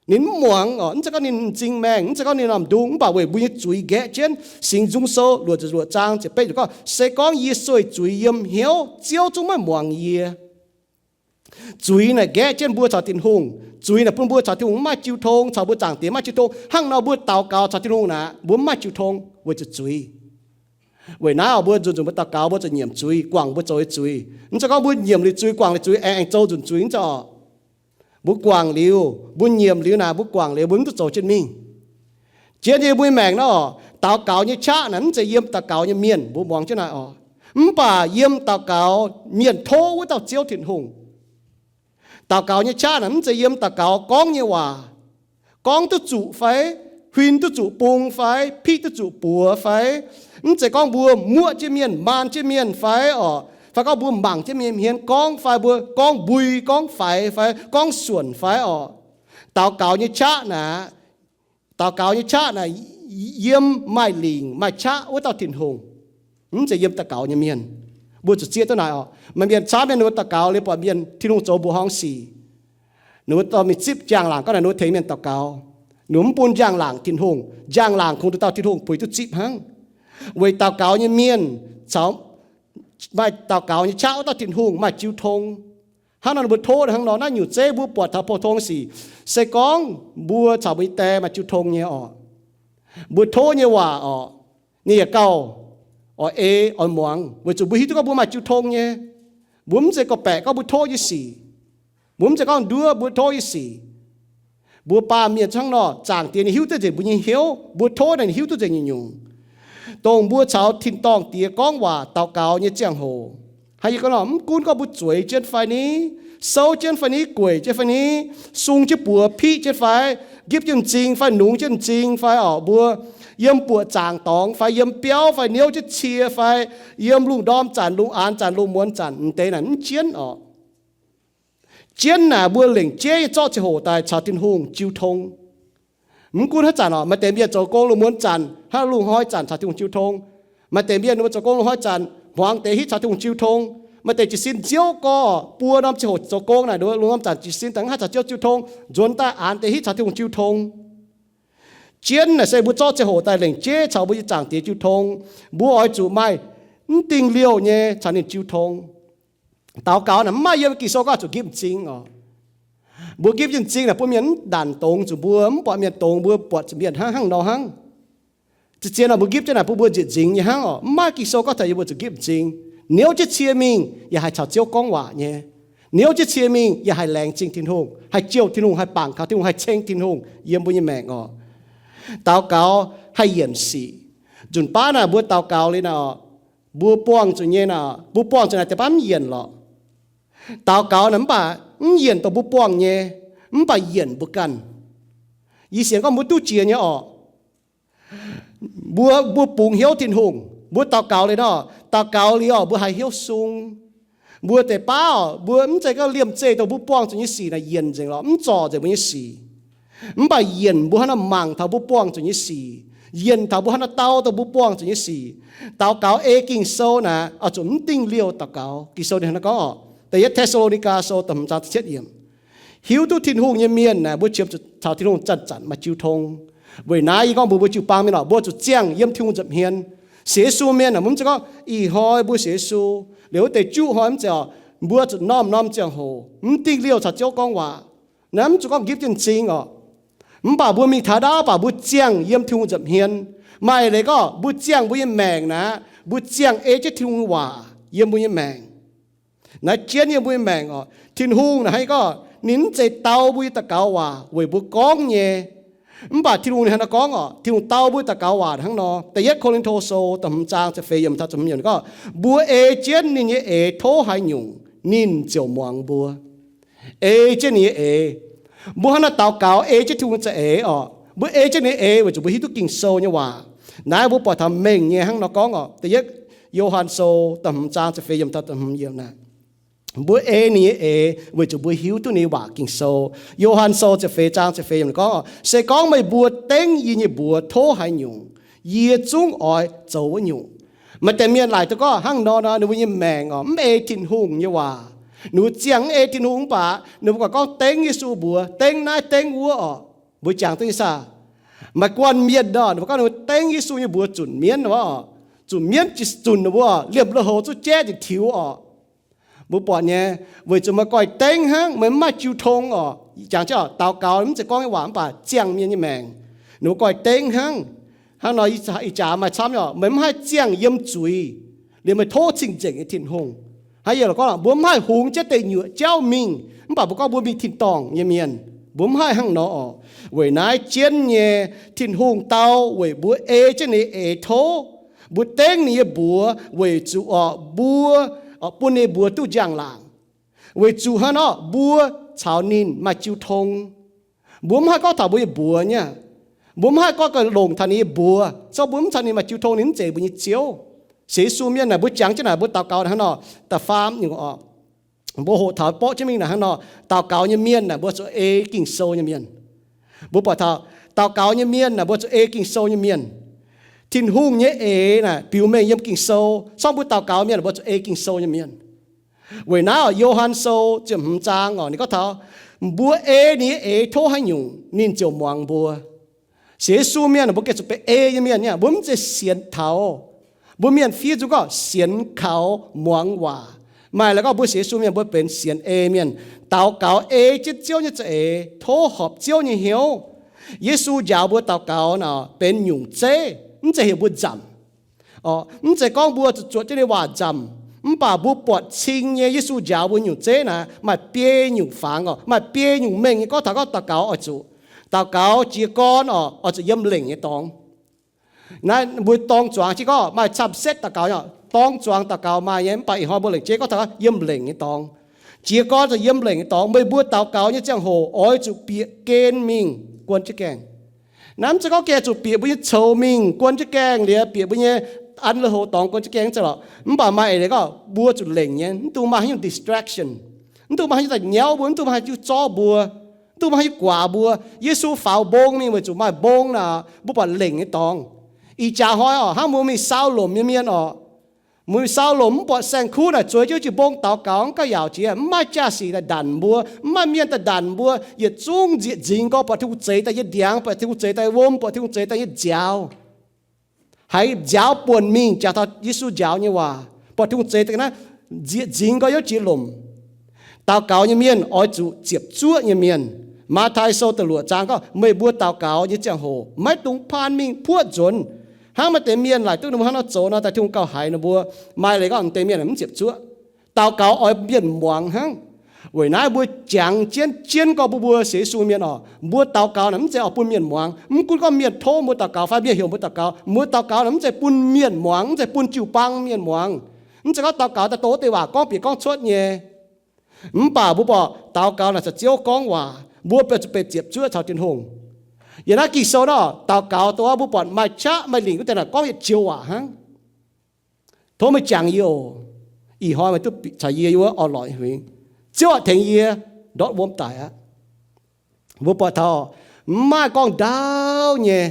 ninh mv muangx orqc. Mv zeiz gorngv ninh m'zing maengh, mv zeiz gorngv ninh m'ndung, mv baac weic mbuo nyei zuiz nqaeqv jienv. Singx Nzung Sou luoqc ziepc luoqc zaang ziepc betv gorngv, se gorngv yie sueih zuiz yiem hnyouv, Ziouv zungv maiv muangx yie. Zuiz naaic nqaeqv jienv mbuo caux Tin-Hungh. Zuiz naaic bun mbuo caux Tin-Hungh mv maaih jiu tong, caux mbuo zaangc Diex mv maaih jiu tong. Hnangv nor mbuo daux gaux caux Tin-Hungh naaic, mbuo mv maaih jiu tong weic zuqc zuiz. Weic naaiv orqc, mbuo nzunc nzunc mbuo daux gaux mbuo zuqc nyiemc zuiz, guangc mbuo zoux nyei zuiz. Mv zeiz gorngv mbuo nyiemc liuz zuiz, guangc liuz zuiz, aengx aengx zoux nzunc zuiz, mv zeiz orqc. Mbuo guangc liuz, mbuo nyiemc liuz naaic, mbuo guangc liuz mbuo mv duqv zoux jienv mingh. Jiex nyei mbuo nyei maengc nor, daux gaux nyei qaqv naaic mv zeiz yiem daux gaux nyei mienh, mbuo muangx jienv naaic orqc. Mv baac yiem daux gaux mienh tov wuov dauh Ziouv Tin-Hungh. Daux gaux nyei qaqv naaic mv zeiz yiem daux gaux gorngv nyei waac, gorngv duqv zuqc fai, huin duqv zuqc bung fai, piqv duqv zuqc buoz fai. Mv zeiz gorngv mbuo muoqv jienv mienh, maan jienv mienh fai orqc, fai gorngv mbuo mangc jienv mienh hmien gorngv fai, mbuo gorngv mbui, gorngv faix fai, gorngv suonc fai orqc. Daux gaux nyei qaqv naaic, daux gaux nyei qaqv naaic yiem maaih lingc maaih qaqv wuov dauh Tin-Hungh. Mv zeiz yiem daux gaux nyei mienh. Mbuo zuqc zieqv duqv naaic orqc. Maaih mienh camv mienh ninh mbuo daux gaux liuz buatc mienh Tin-Hungh zoux mbuoqc horngh sic, ninh mbuo dorh mingh zipv njang-laangc, gorngv naaic ninh mbuo tengx mienh daux gaux. Ninh mbuo mv bun njang-laangc Tin-Hungh. Njang-laangc kungx nduqc dauh Tin-Hungh puix duqv zipv hnangv. Weic daux gaux nyei mienh caux maaih daux gaux nyei qaqv wuov dauh Tin-Hungh maaih jiu tong. Hnangv nor ninh mbuo tov hnangv nor. Naaiv nyungc zeiv mbuo buatc taux pou-tong sic, se gorngv mbuo caux mbuo nyei die maaih jiu tong nyei orqc, mbuo tov nyei waac orqc, ninh yaac gauh oix ei oix muangx, weic zuqc mbuo hiuv duqv gorngv mbuo maaih jiu tong nyei. Mbuo mv zeiz gorqv-baeqc gorngv mbuo tov nyei sic. Mbuo mv zeiz gorngv nduov mbuo tov nyei sic. Mbuo baamh mienh hnangv nor, zaangc Diex ninh hiuv duqv nzengc mbuo nyei hnyouv, mbuo tov naaic ninh hiuv duqv nzengc nyungc-nyungc. Dongh mbuo caux tin-dorngh Diex gorngv waac daux gaux nyei ziangh hoc, haaix yie gorngv nor, mv gunv gorngv mbuo zueiz jienv fai ni, souv jienv fai ni, gueic jienv fai ni, sung jienv buoz, piqv jienv fai, nqipv jienv m'zing fai, nungx jienv m'zing fai orqc, mbuo yiem buoqc zaangc dorngx fai, yiem biauv fai, niouv jienv cie fai, yiem lungh ndorm zanc, lungh aanx zanc, lungh muonz zanc, m'deix naaic mv jienv orqc. Jienv naaic mbuo lengc jeiv nyei zorqv ziangh hoc daaih caux Tin-Hungh jiu tong. Mv gunv haaix zanc orqc, maaih deix mienh zoux gong lungh muonz zanc, hnangv lungh hnoi zanc caux Tin-Hungh jiu tong. Maaih deix mienh ninh mbuo zoux gong lungh hnoi zanc hmuangx deix hitv caux Tin-Hungh jiu tong. Maaih deix jiez sin nziouv gorx, buo norm ziangh hoc zoux gong naaic, lungh norm zanc jiez sin daaih mv haih caux Ziouv jiu tong, nzuonx daaih aanx deix hitv caux Tin-Hungh jiu tong. Jienv naaic se mbuo zorqv ziangh hoc daaih lengc jeiv caux mbuo nyei zaangc Diex jiu tong. Mbuo oix zuqc maaih mv dingh liouh nyei caux ninh jiu tong. Daux gaux naaic mv maaih yiem Ging-Sou gorngv zuqc nqipv m'zing orqc. Mbuo nqipv jienv m'zing naaic bun mienh mv ndanc dongz zuqc mbuo, mv buatc mienh dongz mbuo, buatc zuqc mienh hnangv, hnangv nor hnangv. Zien-zien nor mbuo nqipv jienv naaic bun mbuo nzieqc nzingx nyei hnangv orqc. Mv maaih Ging-Sou gorngv taux yie mbuo zuqc nqipv m'zing. Niouv jienv cie mingh yaac haih caux Ziouv gorngv waac nyei. Niouv jienv cie mingh yaac haih laengz zingh Tin-Hungh, haih jouh Tin-Hungh, haih bangc kaux Tin-Hungh, haih ceng Tin-Hungh yiem mbuo nyei maengc orqc. Daux gaux haih yienc sic. Nzunc baav naaic mbuo daux gaux liuz naaic orqc, mbuo buangh zuqc nyei naaic, mbuo buangh zuqc naaic deix baav mv yienc lorqc. Daux gaux naaic mv baac mv yienc dongh mbuo buangh nyei, mv baac yienc mbuo ganh. Yie sienx gorngv mbuo duqv jiex nyei orqc. Mbuo, mbuo bungx hnyouv Tin-Hungh, mbuo daux gaux liuz nor, daux gaux liuz orqc, mbuo haiz hnyouv sung. Mbuo deix baav orqc, mbuo mv zeiz gorngv liemh zeih dongh mbuo buangh zuqc nyei sic naaic yienc nzengc lorqc, mv zorc nzengc mbuo nyei sic. Mv baac yienc mbuo hnangv nor mangc taux mbuo buangh zuqc nyei sic, yienc taux mbuo hnangv nor dau dongh mbuo buangh zuqc nyei sic. Daux gaux ei Ging-Sou naaic oix zuqc mv dingh liouh daux gaux. Ging-Sou ninh hnangv nor gorngv orqc, Da'yietv Te^saa^lo^ni^gaa Sou da'hmz zaang ziepc cietv yiemc, hiuv duqv Tin-Hungh nyei mienh naaic mbuo qiemx zuqc caux Tin-Hungh zanc-zanc maaih jiu tong. Weic naaiv yie gorngv mbuox mbuo jiu-baang mienh orqc, mbuo zuqc ziangh yiem Tin-Hungh nza'hmien. Sienx Yesu mienh naaic mbuo mv zeiz gorngv ih hnoi mbuo sienx Yesu, liuz wuov deix juqv hnoi mv zeiz orqc. Mbuo zuqc norm-norm ziangh hoc mv dingh liouh caux Ziouv gorngv waac. Naaiv mv zuqc gorngv nqipv jienv m'zing orqc. Mv baac mbuo mingh taux ndaauv baac mbuo ziangh yiem Tin-Hungh nza'hmien. Maaih leiz gorngv mbuo ziangh mbuo nyei maengc naaic, mbuo ziangh ei jienv Tin-Hungh waac yiem mbuo nyei maengc. Naaiv jienv yiem mbuo nyei maengc orqc, Tin-Hungh naaic hnangv gorngv ninh mv zeiz dau mbuo nyei daux gaux waac weic mbuo gorngv nyei. Mv baac Tin-Hungh ninh hnangv nor gorngv orqc, Tin-Hungh dau mbuo daux gaux waac hnangv nor. Da'yietv Ko^lin^to Sou da'hmz zaang ziepc feix yiemc taux ziepc hmz yiemc gorngv, mbuo ei jienv ninh nyei eix tov haaix nyungc, ninh ziouc muangx mbuo. Ei jienv ninh nyei eix. Mbuo hnangv naaiv daux gaux ei jienv Tin-Hungh za'eix orqc, mbuo ei jienv ninh nyei eix weic zuqc mbuo hiuv duqv Ging-Sou nyei waac. Naaiv mbuo buatc taux mengh nyei hnangv nor gorngv orqc, da'yietv Yo^han Sou da'hmz zaang ziepc feix yiemc taux da'hmz yiemc naaic. Mbuo ei ninh nyei eix weic zuqc mbuo hiuv duqv ninh nyei waac Ging-Sou. Yo^han Sou ziepc feix zaang ziepc feix yiemc gorngv, se gorngv meih mbuo dengv yie nyei mbuox tov haaix nyungc, yie zungv oix zoux wuov nyungc. Maaih deix mienh laaic duqv gorngv hnangv nor nor, ninh mbuo nyei maengc orqc, mv ei Tin-Hungh nyei waac. Ninh mbuo ziangh mv ei Tin-Hungh mv baac ninh mbuo gorngv dengv Yesu mbuox, dengv naaiv dengv wuov orqc. Mbuo jangx duqv nyei saah? Maaih guanh mienh nor, ninh mbuo gorngv ninh mbuo dengv Yesu nyei mbuox zunc mienv orqc, zunc mienv zunc ninh mbuo liemh lui-houx zuqv jaiv ziouc tiux orqc. Mbuo buatc nyei, weic zuqc meih goiv dengv hnangv, meih mv maaih jiu tong orqc. Jangx jienv daux gaux mv zeiz gorngv nyei waac mv baac ziangh mienh nyei maengc. Ninh mbuo goiv dengv hnangv. Hnangv nor ih jaax maaih camv orqc, meih mv haih ziangh yiem zuiz liuz meih tov cing-nzengc nyei Tin-Hungh. Hnangv yie gorngv, mbuo mv haih hungx jienv deic nyuoqc jauv mingh, mv baac mbuo gorngv mbuo mingh tin-dorngh nyei mienh. Mbuo mv haih hnangv nor orqc. Weic naaiv jienv nyei, Tin-Hungh dau weic mbuo ei jienv ninh nyei eix tov. Mbuo dengv ninh nyei mbuox weic zuqc orqc, mbuo bun ninh nyei mbuox duqv njang-laangc. Weic zuqc hnangv nor mbuo caux ninh maaih jiu tong. Mbuo mv haih gorngv taux mbuo nyei mbuox nyei. Mbuo mv haih gorngv longc taux ninh nyei mbuox, se gorngv mbuo mv caux ninh maaih jiu tong, ninh mv zeiz mbuo nyei Ziouv. Sienx Yesu mienh naaic mbuo jangx jienv naaic mbuo daux gaux naaic hnangv nor, da'faam nyungc orqc, mbuo hoqc taux borqv jienv mingh naaic hnangv nor, daux gaux nyei mienh naaic mbuo zuqc ei Ging-Sou nyei mienh. Mbuo buatc taux daux gaux nyei mienh naaic mbuo zuqc ei Ging-Sou nyei mienh. Tin-Hungh nyei eix naaic biux mengh yiem Ging-Sou, se gorngv mbuo daux gaux mienh naaic mbuo zuqc ei Ging-Sou nyei mienh. Weic naaiv orqc, Yo^han Sou ziepc hmz zaang orqc, ninh gorngv taux mbuo ei ninh nyei eix tov haaix nyungc, ninh ziouc muangx mbuo. Sienx Yesu mienh mbuo gengh zuqc benx ei nyei mienh nyei. Mbuo mv zeiz sienx taux. Mbuo mienh fiev nzung gorngv sienx kaux muangx waac. Maaih laaix gorngv mbuo sienx Yesu mienh mbuo benx sienx ei mienh. Daux gaux ei jienv Ziouv nyei za'eix, tov horpc Ziouv nyei hnyouv. Yesu njaaux mbuo daux gaux naaic benx nyungc zeiv, mv zeiz heuc mbuo nzamc. Mv zeiz gorngv mbuo zuqc zuotc jienv ninh waac nzamc, mv baac mbuo buatc cing nyei Yesu njaaux mbuo nyungc zeiv naaic maaih biei nyungc fangx orqc, maaih biei nyungc mengh nyei gorngv taux gorngv daux gaux oix zuqc, daux gaux jiez gorn orqc, oix zuqc yiem lengc nyei dorngx. Naaiv mbuo dorng zuangx jienv gorngv maaih camv setv daux gaux nyei, dorng zuangx daux gaux maaih nyei, mv baac ih hnoi mbuo lengc jeiv gorngv taux yiem lengc nyei dorngx. Jiez gorn zuqc yiem lengc nyei dorngx. Meih mbuo daux gaux nyei ziangh hoc oix zuqc bieqc gen mingh guon jienv gaengh. Naaiv mv zeiz gorngv gengh zuqc bieqc mbuo nyei coux mingh guon jienv gaengh liuz bieqc mbuo nyei an lui-houx dorngx guon jienv gaengh mv zeiz lorqc. Mv baac maaih eix leiz gorngv mbuo zuqc lengc nyei, mv dungx maaih haaix nyungc distraction, mv dungx maaih haaix nyungc daaih nyauv mbuo, mv dungx maaih haaix nyungc zorqv mbuo, mv dungx maaih haaix nyungc guaax mbuo. Yesu faaux mbong mingh weic zuqc maaih mbong naaic, mbuo buatc lengc nyei dorngx. Ih jaax hnoi orqc, hnangv mbuo mingh sau lomc nyei mienh orqc, mbuo mingh sau lomc mv buatc saeng-kuv naaic zueiz jienv jiex mbong daux gaux, mv gauh yaauc jiex, mv maaih jaa-sic daaih ndanc mbuo, mv maaih mienh daaih ndanc mbuo, yietc zungv nzieqc nzingx gorx, buatc Tin-Hungh zeix daaih nyei ndiangx, buatc Tin-Hungh zeix daaih nyei wuom, buatc Tin-Hungh zeix daaih nyei nziaaux. Haiz nziaaux buonc mingh jaax taux Yesu nziaaux nyei waac, buatc Tin-Hungh zeix daaih naaiv, nzieqc nzingx gorx yiem jiex lomc. Daux gaux nyei mienh oix zuqc ziepc zuoqv nyei mienh. Matv^taai Sou da'luoqc zaang gorngv, meih mbuo daux gaux nyei ziangh hoc maiv dungx paan mingh puoqv nzuonx. Hnangv maaih deix mienh laaic duqv ninh mbuo hnangv nor zoux nor, daaih Tin-Hungh gauh haiz ninh mbuo. Maaih leiz gorngv deix mienh mv ziepc zuoqv. Daux gaux oix mienh muangx hnangv. Weic naaiv mbuo jangx jienv jienv gorngv mbuo mbuo sienx Yesu mienh orqc, mbuo daux gaux naaic mv zeiz oix bun mienh muangx. Mv gunv gorngv mienh tov mbuo daux gaux fai mienh heuc mbuo daux gaux, mbuo daux gaux naaic mv zeiz bun mienh muangx, mv zeiz bun jiu-baang mienh muangx. Mv zeiz gorngv daux gaux daaih doqc wuov deix waac gorngv bieqc gorngv cuotv nyei. Mv baac mbuo buatc daux gaux naaic caux Ziouv gorngv waac, mbuo benx zuqc benx ziepc zuoqv caux Tin-Hungh. Yiem naaiv Ging-Sou nor, daux gaux dongh mbuo buatc maaih qaqv maaih lingc wuov deix naaic gorngv yietc joux waac hnangv. Tov meih jangx yie oc. Ih hnoi meih duqv caux yie wuov orn-lorqc huingx. Ziouv aac, tengx yie ndortv wuom daic aqv. Mbuo buatc taux mv maaih gorngv ndaauv nyei.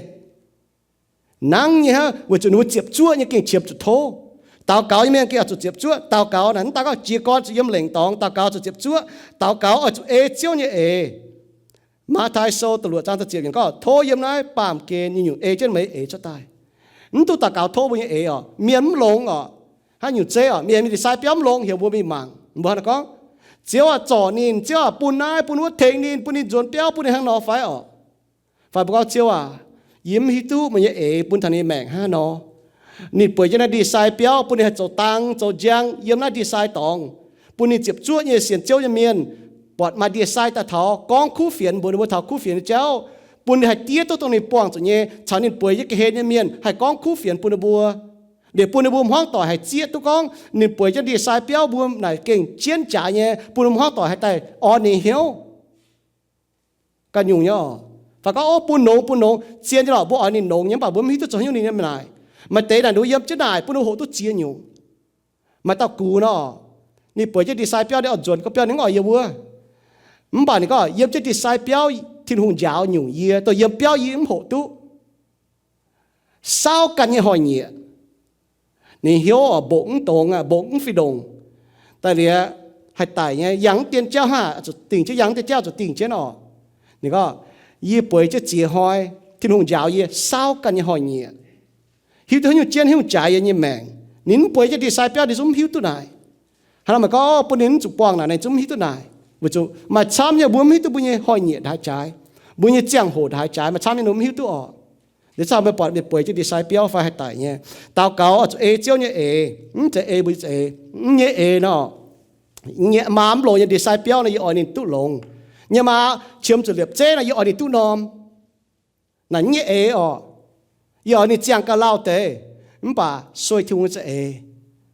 Nangv nyei hnangv, weic zuqc ninh mbuo ziepc zuoqv nyei gengh qiemx zuqc tov. Daux gaux nyei mienh gengh oix zuqc ziepc zuoqv. Daux gaux naaic mv daaih gorngv jiez gorn zuqc yiem lengc dorngx, daux gaux zuqc ziepc zuoqv. Daux gaux oix zuqc ei Ziouv nyei eix. Matv^taai Sou da'luoqc zaang da'ziepc yiemc gorngv, tov yiem naaiv baamh gen nyei nyungc ei jienv meih eix cuotv daaih. Mv duqv daux gaux tov mbuo nyei eix orqc, mienh mv longx orqc. Hnangv nyungc zeiv orqc, mienh mingh ndie-sai biauv mv longx, heuc mbuo mingh mangc, mbuo hnangv naaiv gorngv, Ziouv aah, zorc ninh, Ziouv aah, bun naaiv bun wuov, tengx ninh, bun ninh nzuonx biauv, bun ninh hnangv nor fai orqc? Fai mbuo gorngv, Ziouv aac, yie mv hiuv duqv meih nyei eix bun taux ninh nyei maengc hnangv haaix nor. Ninh bueix jienv naaiv ndie-sai biauv, bun ninh haih zoux dang zoux njang yiem naaiv ndie-sai dorngx. bun ninh ziepc zuoqv nyei sienx Ziouv nyei mienh buatc maaih ndie-sai daaih taux gorngv kuv fienx mbuox ninh mbuo taux kuv fienx nyei jauv, bun ninh haih diev duqv dongh ninh buangh zuqc nyei caux ninh bueix nyei ga'hlen nyei mienh haih gorngv kuv fienx bun ninh mbuo, liuz bun ninh mbuo hmuangv doic haih zieqv duqv gorngv ninh bueix jienv ndie-sai biauv mbuo naaic gengh jienv jaaix nyei, bun ninh mbuo hmuangv doic haih daaih orn ninh hnyouv. Ganh nyungc nyei oc. Fai gorngv, o, bun longx, bun longx, zien nyei lorqc, mbuo oix ninh longx nyei, mv baac mbuo mv hiuv duqv zoux haaix nyungc ninh nyei naaic. Maaih deix naaic ninh yiem jienv naaic bun ninh hoqc duqv ziex nyungc. Maaih dauh gux nor, ninh bueix jienv ndie-sai biauv, ninh oix nzuonx gorngv biauv ninh mv oix yiem wuov. Mv baac ninh gorngv, yiem jienv ndie-sai biauv Tin-Hungh njaaux nyungc yie, dongh yiem biauv yie mv hoqc duqv. Saauv ganh nyei hnoi-nyieqc. Ninh hnyouv oc, mbongc mv dongz aqv, mbongc mv fih ndongc. Daaih liuz haih daic nyei, yangh mv dien jauv hnangv, zuqc dingh jienv, yangh mv dien jauv zuqc dingh jienv oc. Ninh gorngv, yie bueix jienv ziex hnoi, Tin-Hungh njaaux yie saauv ganh nyei hnoi-nyieqc. Hiuv duqv haaix nyungc jienv, haaix nyungc jaaix yie nyei maengc. Ninh mv bueix jienv ndie-sai biauv ninh zungv mv hiuv duqv naaic. Hnangv nor meih gorngv bun ninh mv zuqc buangh naaic, ninh zungv mv hiuv duqv naaic. Weic zuqc maaih camv nyei mbuo mv hiuv duqv mbuo nyei hnoi-nyieqc ndaaih jaaix, mbuo nyei ziangh hoc ndaaih jaaix, maaih camv nyei ninh mv hiuv duqv oc. Liuz camv meih buatc ninh bueix jienv ndie-sai biauv fai haih daic nyei. Daux gaux oix zuqc ei Ziouv nyei eix, mv zeiz ei mbuo nyei eix. Mv nyei eix nor, nyei maa mv loz nyei ndie-sai biauv nor, yie oix ninh duqv longx. Nyei maa qiemx zuqc liepc zeiv nor, yie oix ninh duqv norm. Naaic mv nyei eix oc. Yie oix ninh ziangh ga'lauh deix, mv baac sueih Tin-Hungh nyei za'eix,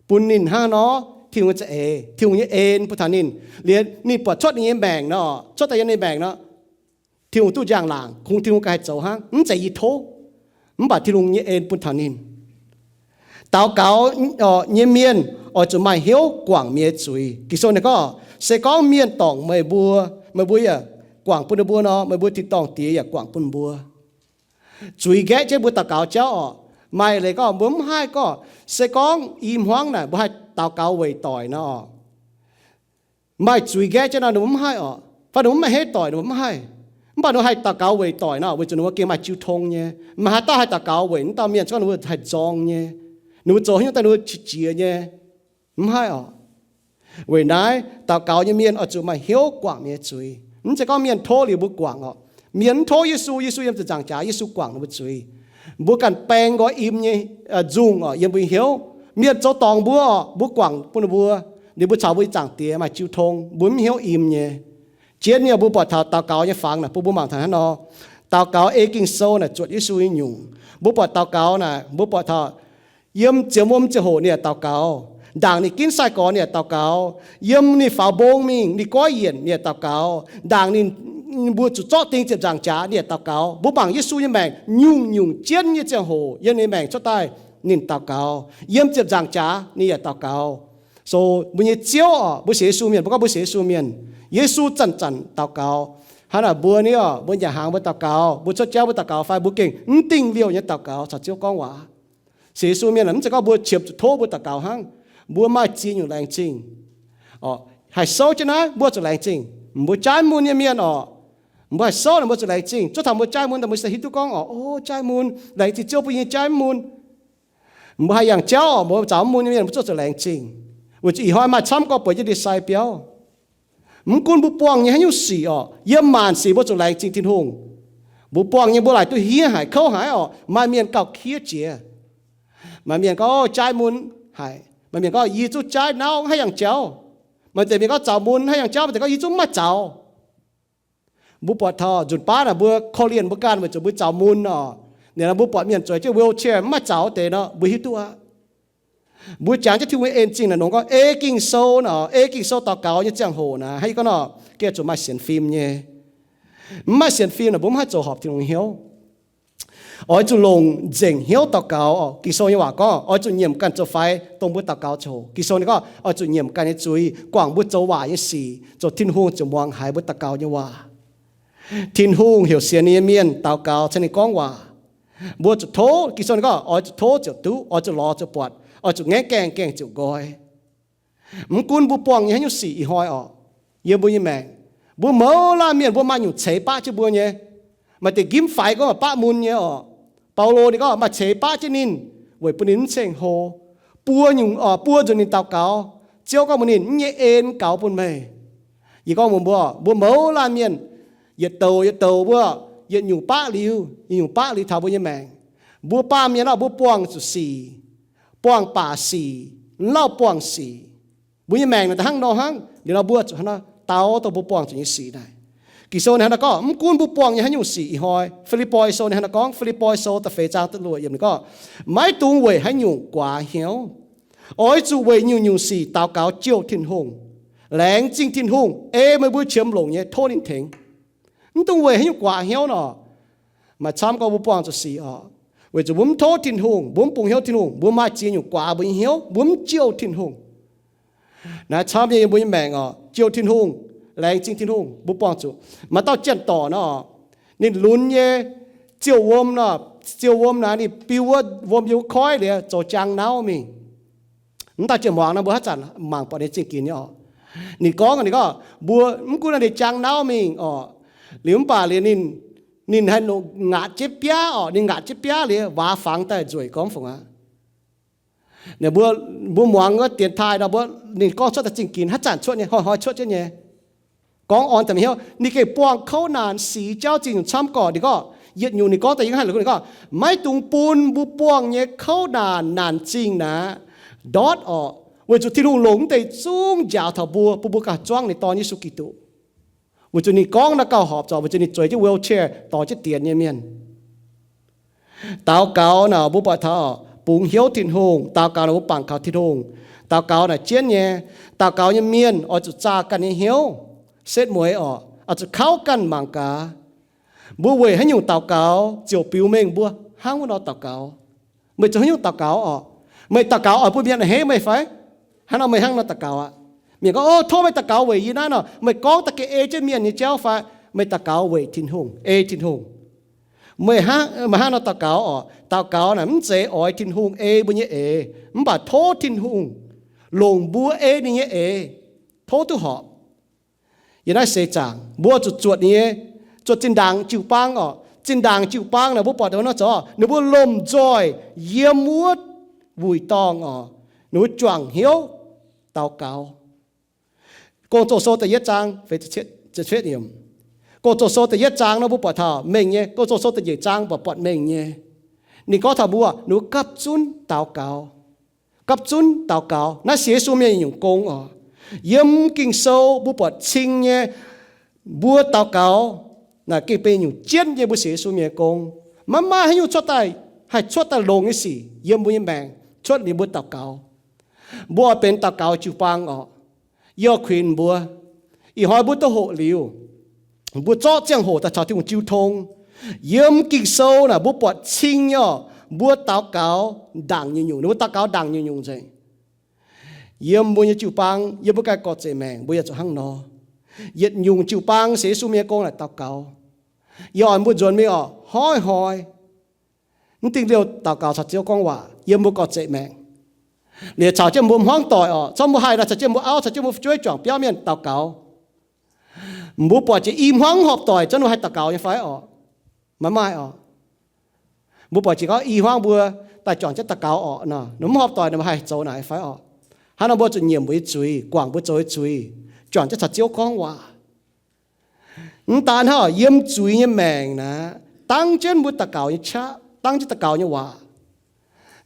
bun ninh hnangv nor Tin-Hungh nyei za'eix, Tin-Hungh nyei en bun taux ninh. Liuz ninh buatc cuotv ninh nyei maengc nor, cuotv daaih yiem ninh maengc nor, Tin-Hungh duqv njang-laangc, kungx Tin-Hungh ganh haih zoux hnangv. Mv zeiz yie tov, mv baac Tin-Hungh nyei en bun taux ninh. Daux gaux nyei mienh oix zuqc maaih hnyouv guangc mienh nyei zuiz. Ging-Sou ninh gorngv, se gorngv mienh dorngc meih mbuo, meih mbuo yaac guangc bun ninh mbuo nor, meih mbuo tin-dorngh Diex yaac guangc bun mbuo. Zuiz nqaeqv jienv mbuo daux gaux jauv oc. Maaih leiz gorngv mbuo mv haih gorngv, se gorngv i hmuangv naaic mbuo haih daux gaux weic doic nor, maaih zuiz nqaeqv jienv nor ninh mbuo mv haih oc. Fai ninh mbuo mv maaih heiv doic ninh mbuo mv haih. Mv baac ninh mbuo haih daux gaux weic doic nor, weic zuqc ninh mbuo gengh maaih jiu tong nyei. Maaih haaix dauh haih daux gaux weic wuov dauh mienh, se gorngv ninh mbuo haih nzorng nyei, ninh mbuo zoux haaix nyungc daaih ninh mbuo qiex jiez nyei. Mv haih oc. Weic naaiv daux gaux nyei mienh oix zuqc maaih hnyouv guangc mienh nyei zuiz. Mv zeiz gorngv mienh tov liuz mbuo guangc oc. Mienh mv tov Yesu, Yesu yiem ziepc nzaangc jaax, Yesu guangc ninh mbuo zuiz. Mbuo ganh baeng nqoi im nyei nzungh oc yiem mbuo nyei hnyouv. Mienh zoux dorngc mbuo oc, mbuo guangc bun ninh mbuo, liuz mbuo caux mbuo nyei Zaangc Diex maaih jiu tong, mbuo mv hnyouv im nyei. Jienv nyei mbuo buatc taux daux gaux nyei fangx naaic bun mbuo mangc taux hnangv nor, daux gaux ei Ging-Sou naaic zuotc Yesu nyei nyungc. Mbuo buatc daux gaux naaic, mbuo buatc taux yiem ziouc wuom ziouc hoc ninh yaac daux gaux. Ndaangc ninh ginv sai-gorx ninh yaac daux gaux. Yiem ninh faaux mbong mingh, ninh goiv yienc ninh yaac daux gaux. Ndaangc ninh, mbuo zuqc zorqv ding ziepc nzaangc jaax ninh yaac daux gaux. Mbuo mangc Yesu nyei maengc nyungc-nyungc jienv nyei ziangh hoc yiem ninh maengc cuotv daaih ninh daux gaux. Yiem ziepc nzaangc jaax ninh yaac daux gaux. So mbuo nyei Ziouv oc, mbuo sienx Yesu mienh, mbuo gorngv mbuo sienx Yesu mienh, Yesu zanc-zanc daux gaux. Hnangv naaic mbuo ni oc, mbuo nyanc hnaangx mbuo daux gaux, mbuo cuotv jauv mbuo daux gaux fai mbuo gengh mv dingh liouh nyei daux gaux caux Ziouv gorngv waac. Sienx Yesu mienh mv zeiz gorngv mbuo qiemx zuqc tov mbuo daux gaux hnangv. Mbuo maaih ziex nyungc laengz zingh. Haih souv jienv naaiv mbuo zuqc laengz zingh. Mbuo jaaiv mun nyei mienh oc, mbuo haih souv naaic mbuo zuqc laengz zingh. Zuov taux mbuo jaaiv mun daaih mbuo se hiuv duqv gorngv oc, o, jaaiv mun, laengz zingh Ziouv bun yie nyei jaaiv mun. Mbuo haih yangh jauv oc, mbuo zaux mv mun nyei mienh mbuo zuov zuqc laengz zingh. Weic zuqc ih hnoi maaih camv gorngv bueix jienv ndie-sai biauv. Mv gunv mbuo buangh nyei haaix nyungc sic oc, yiem maanc sic mbuo zuqc laengz zingh Tin-Hungh. Mbuo buangh nyei mbuo laaic duqv hniev haic, kouv haic oc, maaih mienh gauh kiev jiez. Maaih mienh gorngv, o, jaaiv mun haic. Maaih mienh gorngv, yie zungv jaaiv nauv haih yangh jauv. Maaih deix mienh gorngv zaux mun haih yangh jauv, maaih deix gorngv yie zungv mv maaih zaux. Mbuo buatc taux nzunc baav naaic mbuo korv-lienh mbuo ganh weic zuqc mbuo zaux mun oc. Ninh mbuo buatc mienh zueiz jienv wheelchair mv maaih zaux deix nor, mbuo hiuv duqv aqv. Mbuo jangx jienv Tin-Hungh nyei en-zingh naaic nongx gorngv ei Ging-Sou nor, ei Ging-Sou daux gaux nyei ziangh hoc naaic, hnangv yie gorngv nor, gengh zuqc maaih sienx fim nyei. Mv maaih sienx fim naaic mbuo mv haih zoux horpc Tin-Hungh hnyouv. Oix zuqc longc nzengc hnyouv daux gaux oc. Ging-Sou nyei waac gorngv oix zuqc nyiemc ganh zoux faix dongh mbuo daux gaux ziangh hoc. Ging-Sou ninh gorngv oix zuqc nyiemc ganh nyei zuiz, guangc mbuo zoux waaic nyei sic, zoux Tin-Hungh ziouc muangx haiz mbuo daux gaux nyei waac. Tin-Hungh heuc sienx ninh nyei mienh daux gaux caux ninh gorngv waac. Mbuo zuqc tov, Ging-Sou ninh gorngv oix zuqc tov ziouc duqv, oix zuqc lorz ziouc buatc, oix zuqc ngaengv gaengh, gaengh ziouc nqoi. Mv gunv mbuo buangh nyei haaix nyungc sic ih hnoi oc, yiem mbuo nyei maengc, mbuo mouz laanh mienh mbuo maaih nyungc ceix baqv jienv mbuo nyei. Maaih deix nqimv faix gorngv maaih baqv mun nyei oc. Baulo ninh gorngv maaih ceix baqv jienv ninh weic bun ninh mv ceng-hlo. Buo nyungc, buo nzunc ninh daux gaux, Ziouv gorngv mbuox ninh, mv nyei en gaux bun meih. Yie gorngv mbuox mbuo, mbuo mouz laanh mienh, yietc douc yietc douc mbuo, yietc nyungc baqv liuz yietc nyungc baqv liuz taux mbuo nyei maengc. Mbuo baamh mienh oc, mbuo buangh zuqc sic, buangh baac sic, mv lauh buangh sic. Mbuo nyei maengc naaic da'hnangv nor hnangv. Liuz nor mbuo zuqc hnangv nor dau dongh mbuo buangh zuqc nyei sic naaic. Ging-Sou ninh hnangv naaiv gorngv, mv gunv mbuo buangh nyei haaix nyungc sic, ih hnoi Fi^lipv^poi Sou ninh hnangv naaiv gorngv, Fi^lipv^poi Sou da'feix zaang luoqc yiemc ninh gorngv, maiv dungx weic haaix nyungc guaax hnyouv. Oix zuqc weic nyungc-nyungc sic daux gaux jouh Tin-Hungh, laengz zingh Tin-Hungh, ei meih mbuo qiemx longc nyei tov ninh tengx. Mv dungx weic haaix nyungc guaax hnyouv nor. Maaih camv gorngv mbuo buangh zuqc sic oc, weic zuqc mbuo mv tov Tin-Hungh, mbuo mv bungx hnyouv Tin-Hungh, mbuo maaih ziex nyungc guaax mbuo nyei hnyouv, mbuo mv jouh Tin-Hungh. Naaiv camv nyei yiem mbuo nyei maengc oc, jouh Tin-Hungh, laengz zingh Tin-Hungh, mbuo buangh zuqc. Maaih dauh janx-dorc nor, ninh lunx nyei ziouh wuom nor, ziouh wuom naaic ninh biu wuov wuom yiem wuov koiv liuz zoux jaang nauv mingh. Mv daaih jiex muangx nor mbuo haaix zanc mangc buatc ninh zingh ginx nyei oc. Ninh gorngv, ninh gorngv mbuo mv gunv naaiv ninh jaang nauv mingh oc, liuz mv baac liuz ninh, ninh haih ngaatc jienv biaav oc, ninh ngaatc jienv biaav liuz waac fangx daaih nzueic gormx fungc aqv. Mbuo, mbuo muangx wuov dienx taaih nor mbuo, ninh gorngv cuotv daaih zingh ginx haaix zanc cuotv nyei, hnoi-hnoi cuotv jienv nyei. Gorngv orn daaih mienh hnyouv, ninh gengh buangh kouv naanc sic jauv zingh nyungc camv gorqv. Ninh gorngv yietc nyungc ninh gorngv daaih yie hnangv haaix, ninh gorngv, maiv dungx bun mbuo buangh nyei kouv naanc naanc zingh naaic ndortv oc, weic zuqc Tin-Hungh longc mv deix zungv njaaux taux mbuo, bun mbuo gauh zuangv ninh Dorn Yesu Giduc. Weic zuqc ninh gorngv naaiv gauh horpc zoc, weic zuqc ninh zueiz jienv wheelchair dorh jienv dienx nyei mienh. Daux gaux naaic mbuo buatc taux bungx hnyouv Tin-Hungh, daux gaux naaic mbuo bangc kaux Tin-Hungh. Daux gaux naaic jienv nyei, daux gaux nyei mienh oix zuqc zaah ganh nyei hnyouv, setv mueiz oc, oix zuqc kauv ganh mangc gaax, mbuo weic haaix nyungc daux gaux ziouc biux mengh mbuo hnangv wuov nor daux gaux. Meih zoux haaix nyungc daux gaux oc? Meih daux gaux oix bun mienh a'hneiv meih fai? Hnangv nor meih hnangv nor daux gaux aqv. Mienh gorngv, o, tov meih daux gaux weic yie naaiv nor, meih gorngv da'ganh ei jienv mienh nyei jauv fai? Meih daux gaux weic Tin-Hungh, ei Tin-Hungh. Meih hnangv, meih hnangv nor daux gaux oc. Daux gaux naaic mv zeiz oix Tin-Hungh ei mbuo nyei eix, mv baac tov Tin-Hungh longc mbuo ei ninh nyei eix. Tov duqv horpc. Yiem naaiv seix zaangc mbuo zuqc zuotc ninh nyei, zuotc zinh ndaangc jiu-baang oc. Zinh ndaangc jiu-baang naaic mbuo buatc nor zoux, ninh mbuo lomh nzoih yiem wuov wuic dorngh oc, ninh mbuo juangc hnyouv daux gaux. Gong-Zoh Sou da'yietv zaang, Gong-Zoh Sou da'yietv zaang nor mbuo buatc taux mengh nyei. Gong-Zoh Sou da'nyeic zaang buatc, buatc mengh nyei. Ninh gorngv taux mbuo, ninh mbuo gapv zunv daux gaux. Gapv zunv daux gaux. Naaiv sienx Yesu mienh nyungc gong oc. Yiem Ging-Sou mbuo buatc cing nyei, mbuo daux gaux naaic gengh benx nyungc jienv nyei mbuo sienx Yesu mienh nyei gong. Maiv maaih haaix nyungc cuotv daaih, haih cuotv daaih longx nyei sic yiem mbuo nyei maengc cuotv liuz mbuo daux gaux. Mbuo oix benx daux gaux jiu-baang oc. Yie oix kuinx mbuo, ih hnoi mbuo duqv hoqc liuz, mbuo zorqv ziangh hoc daaih caux Tin-Hungh jiu tong. Yiem Ging-Sou naaic mbuo buatc cing nyei oc, mbuo daux gaux ndaangc nyungc-nyungc, ninh mbuo daux gaux ndaangc nyungc-nyungc nzengc. Yiem mbuo nyei jiu-baang, yiem mbuo ganh gorx-zeic maengc, mbuo yaac zuqc hnangv nor. Yietc nyungc jiu-baang sienx Yesu mienh nyei gong naaic daux gaux. Yie oix mbuo nzuonx mingh oc, hnoi-hnoi mv dingh liouh daux gaux caux Ziouv gorngv waac yiem mbuo gorx-zeic maengc. Liuz caux jienv mbuo hmuangv doic oc, zorqv mbuo haih nor caux jienv mbuo auv, caux jienv mbuo fu'jueiv juangc biauv mienh daux gaux. Mbuo buatc jiex i hmuangv mv horpc doic, zorqv ninh mbuo haih daux gaux nyei fai oc? Maiv maaih oc. Mbuo buatc jiex gorngv i hmuangv mbuo daaih juangc jienv daux gaux oc nor, ninh mv horpc doic, ninh mbuo haih zoux naaic fai oc? Hnangv nor mbuo zuqc nyiemc mbuo nyei zuiz, guangc mbuo zoux nyei zuiz, juangc jienv caux Ziouv gorngv waac. Mv daan hnangv, yiem zuiz nyei maengc naaic, dangv jienv mbuo daux gaux nyei qaqv, dangv jienv daux gaux nyei waac.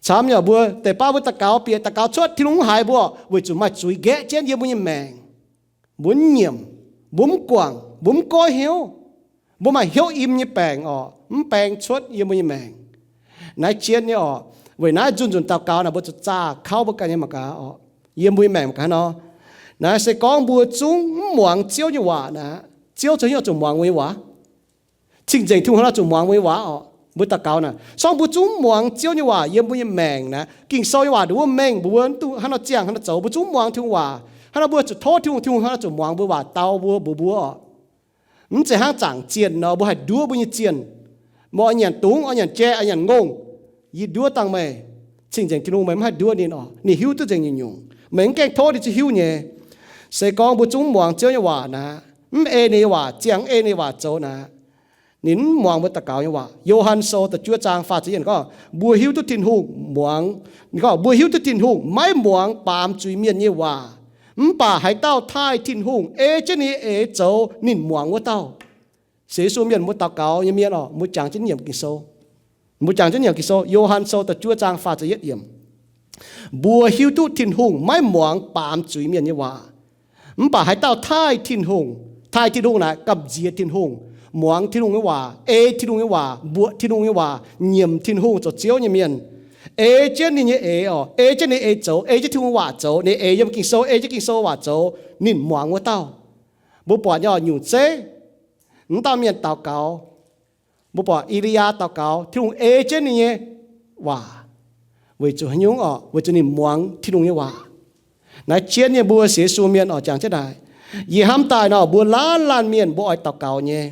Camv nyei, mbuo deix baav mbuo daux gaux bieqc daux gaux cuotv, Tin-Hungh mv haiz mbuo, weic zuqc maaih zuiz nqaeqv jienv yiem mbuo nyei maengc. Mbuo mv nyiemc, mbuo mv guangc, mbuo mv goiv hnyouv. Mbuo maaih hnyouv im nyei baengc oc, mv baeng cuotv yiem mbuo nyei maengc. Naaiv jienv nyei oc. Weic naaiv nzunc nzunc daux gaux naaic mbuo zuqc zaah kauv mbuo ganh nyei mangc gaax oc, yiem mbuo nyei maengc mangc gaax hnangv nor. Naaiv se gorngv mbuo zungv mv muangx Ziouv nyei waac naaic, Ziouv zungv haaix nyungc zuqc muangx mbuo nyei waac? Cing-nzengc Tin-Hungh haaix nor zuqc muangx mbuo nyei waac oc? Mbuo daux gaux naaic, se gorngv mbuo zungv mv muangx Ziouv nyei waac yiem mbuo nyei maengc naaic, Ging-Sou nyei waac nduov mbuo mengh, mbuo wuov duqv hnangv nor ziangh hnangv nor zoux, mbuo zungv mv muangx Tin-Hungh waac. Hnangv nor mbuo zuqc tov Tin-Hungh, Tin-Hungh haaix nor zuqc muangx mbuo waac dau mbuo, mbuox mbuo oc. Mv zeiz hnangv zaangc zienh nor, mbuo haih nduov mbuo nyei zienh. Meih oix nyanc dungz, oix nyanc jai, oix nyanc ngongh, yie nduov dangh meih. Cing-nzengc Tin-Hungh meih mv haih nduov ninh oc. Ninh hiuv duqv nzengc nyungc-nyungc. Meih mv gaengh tov ninh zungv hiuv nyei. Se gorngv mbuo zungv mv muangx Ziouv nyei waac naaic, mv ei ninh nyei waac ziangh, mv ei ninh nyei waac zoux naaic, ninh mv muangx mbuo daux gaux nyei waac. Yo^han Sou da'juov zaang faah ziepc yietv gorngv, mbuo hiuv duqv Tin-Hungh muangx, ninh gorngv mbuo hiuv duqv Tin-Hungh maiv muangx baamz zuiz mienh nyei waac, mv baac haaix dauh taaih Tin-Hungh ei jienv ninh nyei eix zoux, ninh muangx wuov dauh. Sienx Yesu mienh, mbuo daux gaux nyei mienh oc, mbuo jangx jienv nyiemc Ging-Sou. Mbuo jangx jienv nyiemc Ging-Sou, Yo^han Sou da'juov zaang faah ziepc yietv yiemc. Mbuo hiuv duqv Tin-Hungh maiv muangx baamz zuiz mienh nyei waac. Mv baac haaix dauh taaih Tin-Hungh, taaih Tin-Hungh naaic gamh nziex Tin-Hungh, muangx Tin-Hungh nyei waac, ei Tin-Hungh nyei waac, mbuoqc Tin-Hungh nyei waac, nyiemc Tin-Hungh zoux Ziouv nyei mienh, ei jienv ninh nyei eix oc, ei jienv ninh eix zoux, ei jienv Tin-Hungh waac zoux, ninh eix yiem Ging-Sou, ei jienv Ging-Sou waac zoux, ninh muangx wuov dauh. Mbuo buatc nyei oc, nyungc zeiv, wuov dauh mienh daux gaux, mbuo buatc E^li^yaa daux gaux, Tin-Hungh ei jienv ninh nyei waac. Weic zuqc haaix nyungc oc? Weic zuqc ninh muangx Tin-Hungh nyei waac. Naaiv jienv nyei mbuo sienx Yesu mienh oc, jangx jienv daaih, yie hnamv daaih nor, mbuo laanh laanh mienh mbuo oix daux gaux nyei,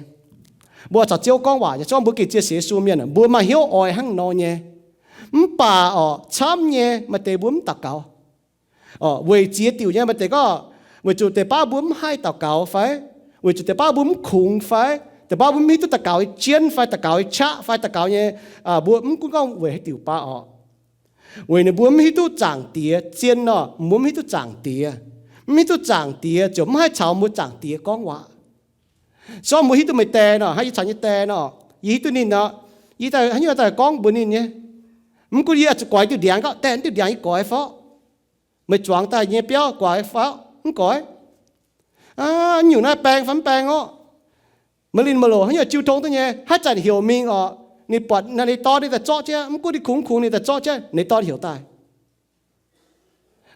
mbuo oix caux Ziouv gorngv waac nyei. Se gorngv mbuo gengh zien sienx Yesu mienh, mbuo maaih hnyouv oix hnangv nor nyei. Mv baac oc, camv nyei maaih deix mbuo mv daux gaux. Weic ziex diuc nyei, maaih deix gorngv weic zuqc deix baav mbuo mv haih daux gaux fai, weic zuqc deix baav mbuo mv kungx fai, deix baav mbuo mv hiuv duqv daux gaux nyei jienv fai daux gaux nyei qaqv fai daux gaux nyei, mbuo mv gunv gorngv weic haaix diuc baac oc, weic ninh mbuo mv hiuv duqv Zaangc Diex. Zien nor, mbuo mv hiuv duqv Zaangc Diex. Mv hiuv duqv Zaangc Diex ziouc mv haih caux mbuo Zaangc Diex gorngv waac. Se gorngv mbuo hiuv duqv meih die nor, hnangv yie caux nyei die nor, yie hiuv duqv ninh nor, yie daaih haaix nyungc daaih gorngv mbuox ninh nyei. Mv gunv yie zuqc goix diuh ndiangx, gorngv, Die, diuh ndiangx yie goix fai? Meih zuangx daaih nyei biauv goix fai? Mv goix. Nyungc naaiv baeng fai mv baeng orqc? Maaih linh maaih loc haaix nyungc jiu tong duqv nyei. Haaix zanc heuc mingh oc, ninh buatc ninh dorn ninh daaih zorqv jienv, mv gunv ninh kungx mv kungx ninh daaih zorqv jienv, ninh dorn heuc daaih.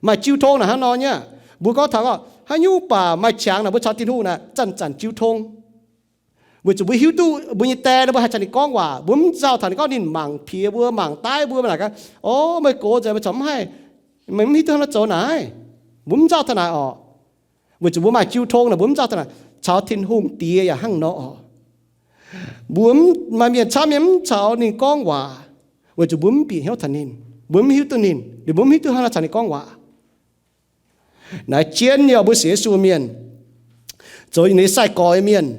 Maaih jiu tong naaic hnangv nor nyei. Mbuo gorngv taux gorngv haaix nyungc baac maaih qangx naaic mbuo caux Tin-Hungh naaic zanc-zanc jiu tong. Weic zuqc mbuo hiuv duqv mbuo nyei die nor, mbuo haih caux ninh gorngv waac. Mbuo mv nzauh taux ninh gorngv ninh mangc piex mbuo, mangc daiv mbuo, mangc naaic gaax, O, meih gox nzengc, meih corc mv haih, meih mv hiuv duqv hnangv naaiv zoux naaic. Mbuo mv nzauh taux naaic orqc. Weic zuqc mbuo maaih jiu tong naaic, mbuo mv nzauh taux naaic. Caux Tin-Hungh Diex yaac hnangv nor oc. Mbuo maaih mienh camv mienh mv caux ninh gorngv waac, weic zuqc mbuo mv bieqc hnyouv taux ninh, mbuo mv hiuv duqv ninh, liuz mbuo mv hiuv duqv hnangv haaix nor caux ninh gorngv waac. Naaiv jienv nyei mbuo sienx Yesu mienh, zoux ninh nyei sai-gorx nyei mienh,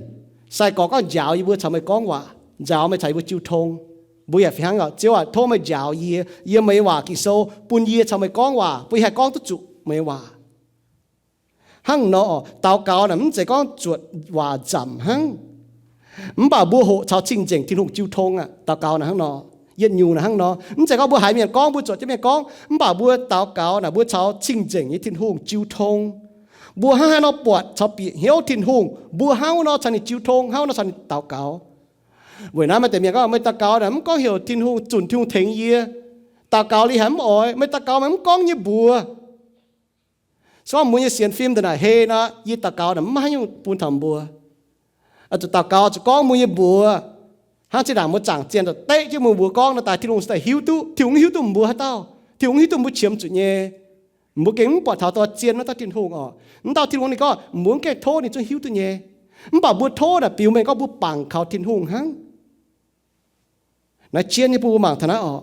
sai-gorx gorngv, Njaaux yie mbuo caux meih gorngv waac, njaaux meih caux yie mbuo jiu tong. Mbuo yaac fih hnangv oc, Ziouv aac, tov meih njaaux yie yiem meih nyei waac Ging-Sou, bun yie caux meih gorngv waac, bun yie haih gorngv duqv zuqc meih nyei waac. Hnangv nor, daux gaux naaic mv zeiz gorngv zuotc waac nzamc hnangv. Mv baac mbuo hoqc caux cing-nzengc Tin-Hungh jiu tong aqv. Daux gaux naaic hnangv nor, yietc nyungc naaic hnangv nor, mv zeiz gorngv mbuo haiz mienh gorngv, mbuo zuotc jienv mienh gorngv, mv baac mbuo daux gaux naaic mbuo caux cing-nzengc nyei Tin-Hungh jiu tong. Mbuo hnangv haaix nor buatc caux bieqc hnyouv Tin-Hungh, mbuo hnangv wuov nor caux ninh jiu tong, hnangv wuov nor caux ninh daux gaux. Weic naaiv maaih deix mienh gorngv, Meih daux gaux naaic mv gorngv heuc Tin-Hungh, zunc Tin-Hungh tengx yie. Daux gaux liuz haiz mv oix, meih daux gaux meih mv gorngv nyei mbuox. Se gorngv mbuo nyei sienx fim daaih naaic hei nor, yie daux gaux naaic mv maaih haaix nyungc bun taux mbuo. Zuqc daux gaux zuqc gorngv mbuo nyei mbuox. Hnangv zinh ndaangc mbuo zaangc zien daaih deqv jienv mbuo mbuox gorngv nor daaih, Tin-Hungh daaih hiuv duqv, Tin-Hungh hiuv duqv mbuo haaix dauh, Tin-Hungh hiuv duqv mbuo qiemx zuqc nyei. Mbuo gengh mv buatc taux dongh zien wuov dauh Tin-Hungh oc. Mv dauh Tin-Hungh ninh gorngv mbuo mv gaengh tov ninh zungv hiuv duqv nyei. Mv baac mbuo tov naaic biux mengh gorngv mbuo bangc kaux Tin-Hungh hnangv. Naaiv jienv nyei bun mbuo mangc taux naaiv oc.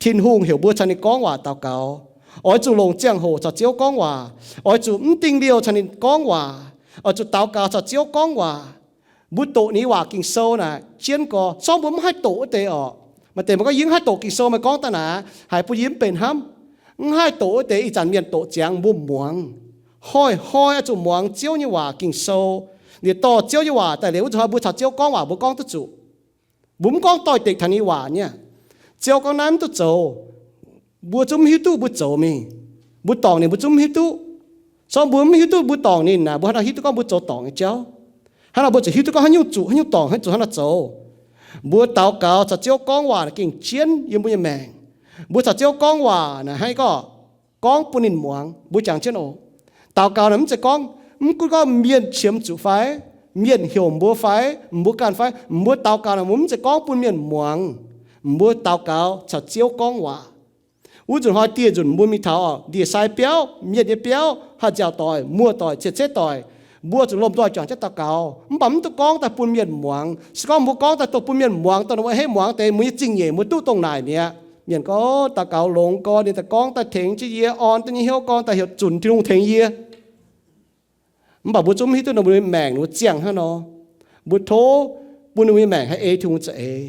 Tin-Hungh heuc mbuo caux ninh gorngv waac daux gaux. Oix zuqc longc ziangh hoc caux Ziouv gorngv waac. Oix zuqc mv dingh liouh caux ninh gorngv waac. Oix zuqc daux gaux caux Ziouv gorngv waac. Mbuo doqc ninh nyei waac Ging-Sou naaic jienv gorx, se gorngv mbuo mv haih doqc wuov deix oc. Maaih deix mbuo gorngv, Yie mv haih doqc Ging-Sou, meih gorngv daaih naaic haiz bun yie mv benx hnamv. Mv haih doqc wuov deix, ih zanc mienh doqc ziangx mbuo muangx. Hnoi-hnoi oix zuqc muangx Ziouv nyei waac Ging-Sou. Liuz dorh Ziouv nyei waac daaih liuz, wuov zanc hnoi mbuo caux Ziouv gorngv waac mbuo gorngv duqv zuqc. Mbuo mv gorngv doix-dekc taux ninh nyei waac nyei. Ziouv gorngv naaiv mv duqv zoux, mbuo zungv mv hiuv duqv mbuo zoux mingh. Mbuo dorngc ninh mbuo zungv mv hiuv duqv. Se gorngv mbuo mv hiuv duqv mbuo dorngc ninh naaic, mbuo hnangv nor hiuv duqv gorngv mbuo zoux dorngc nyei jauv. Hnangv nor mbuo ziouc hiuv duqv gorngv haaix nyungc zuqc, haaix nyungc dorngc, haaix nyungc zuqc hnangv nor zoux. Mbuo daux gaux caux Ziouv gorngv waac naaic gengh jienv yiem mbuo nyei maengc. Mbuo caux Ziouv gorngv waac naaic hnangv gorngv, gorngv bun ninh muangx, mbuo jangx jienv oc. Daux gaux naaic mv zeiz gorngv, mv gunv gorngv mienh qiemx zuqc fai, mienh heuc mbuo fai, mbuo ganh fai, mbuo daux gaux naaic mbuo mv zeiz gorngv bun mienh muangx. Mbuo daux gaux caux Ziouv gorngv waac. Wuov nzunc hnoi dieh nzunc mbuo mingh taux ndie-sai biauv, mienh nyei biauv, haaix nziaauc doic, muoz-doic, cien-ceqv doic, mbuo zuqc lomh nzoih juangc jienv daux gaux. Mv baac mv duqv gorngv daaih bun mienh muangx. Se gorngv mbuo gorngv daaih dongh bun mienh muangx, dongh ninh mbuo hev muangx deix, mbuo nyei zingh nyeic mbuo duqv dongh naaic mi'aqv. Mienh gorngv daux gaux longx gorx, ninh daaih gorngv daaih tengx jienv yie, orn daaih nyei hnyouv gorngv daaih heuc zunc Tin-Hungh tengx yie. Mv baac mbuo zungv mv hiuv duqv ninh mbuo nyei maengc ninh mbuo ziangh hnangv nor. Mbuo tov bun ninh mbuo nyei maengc haih ei Tin-Hungh za'eix.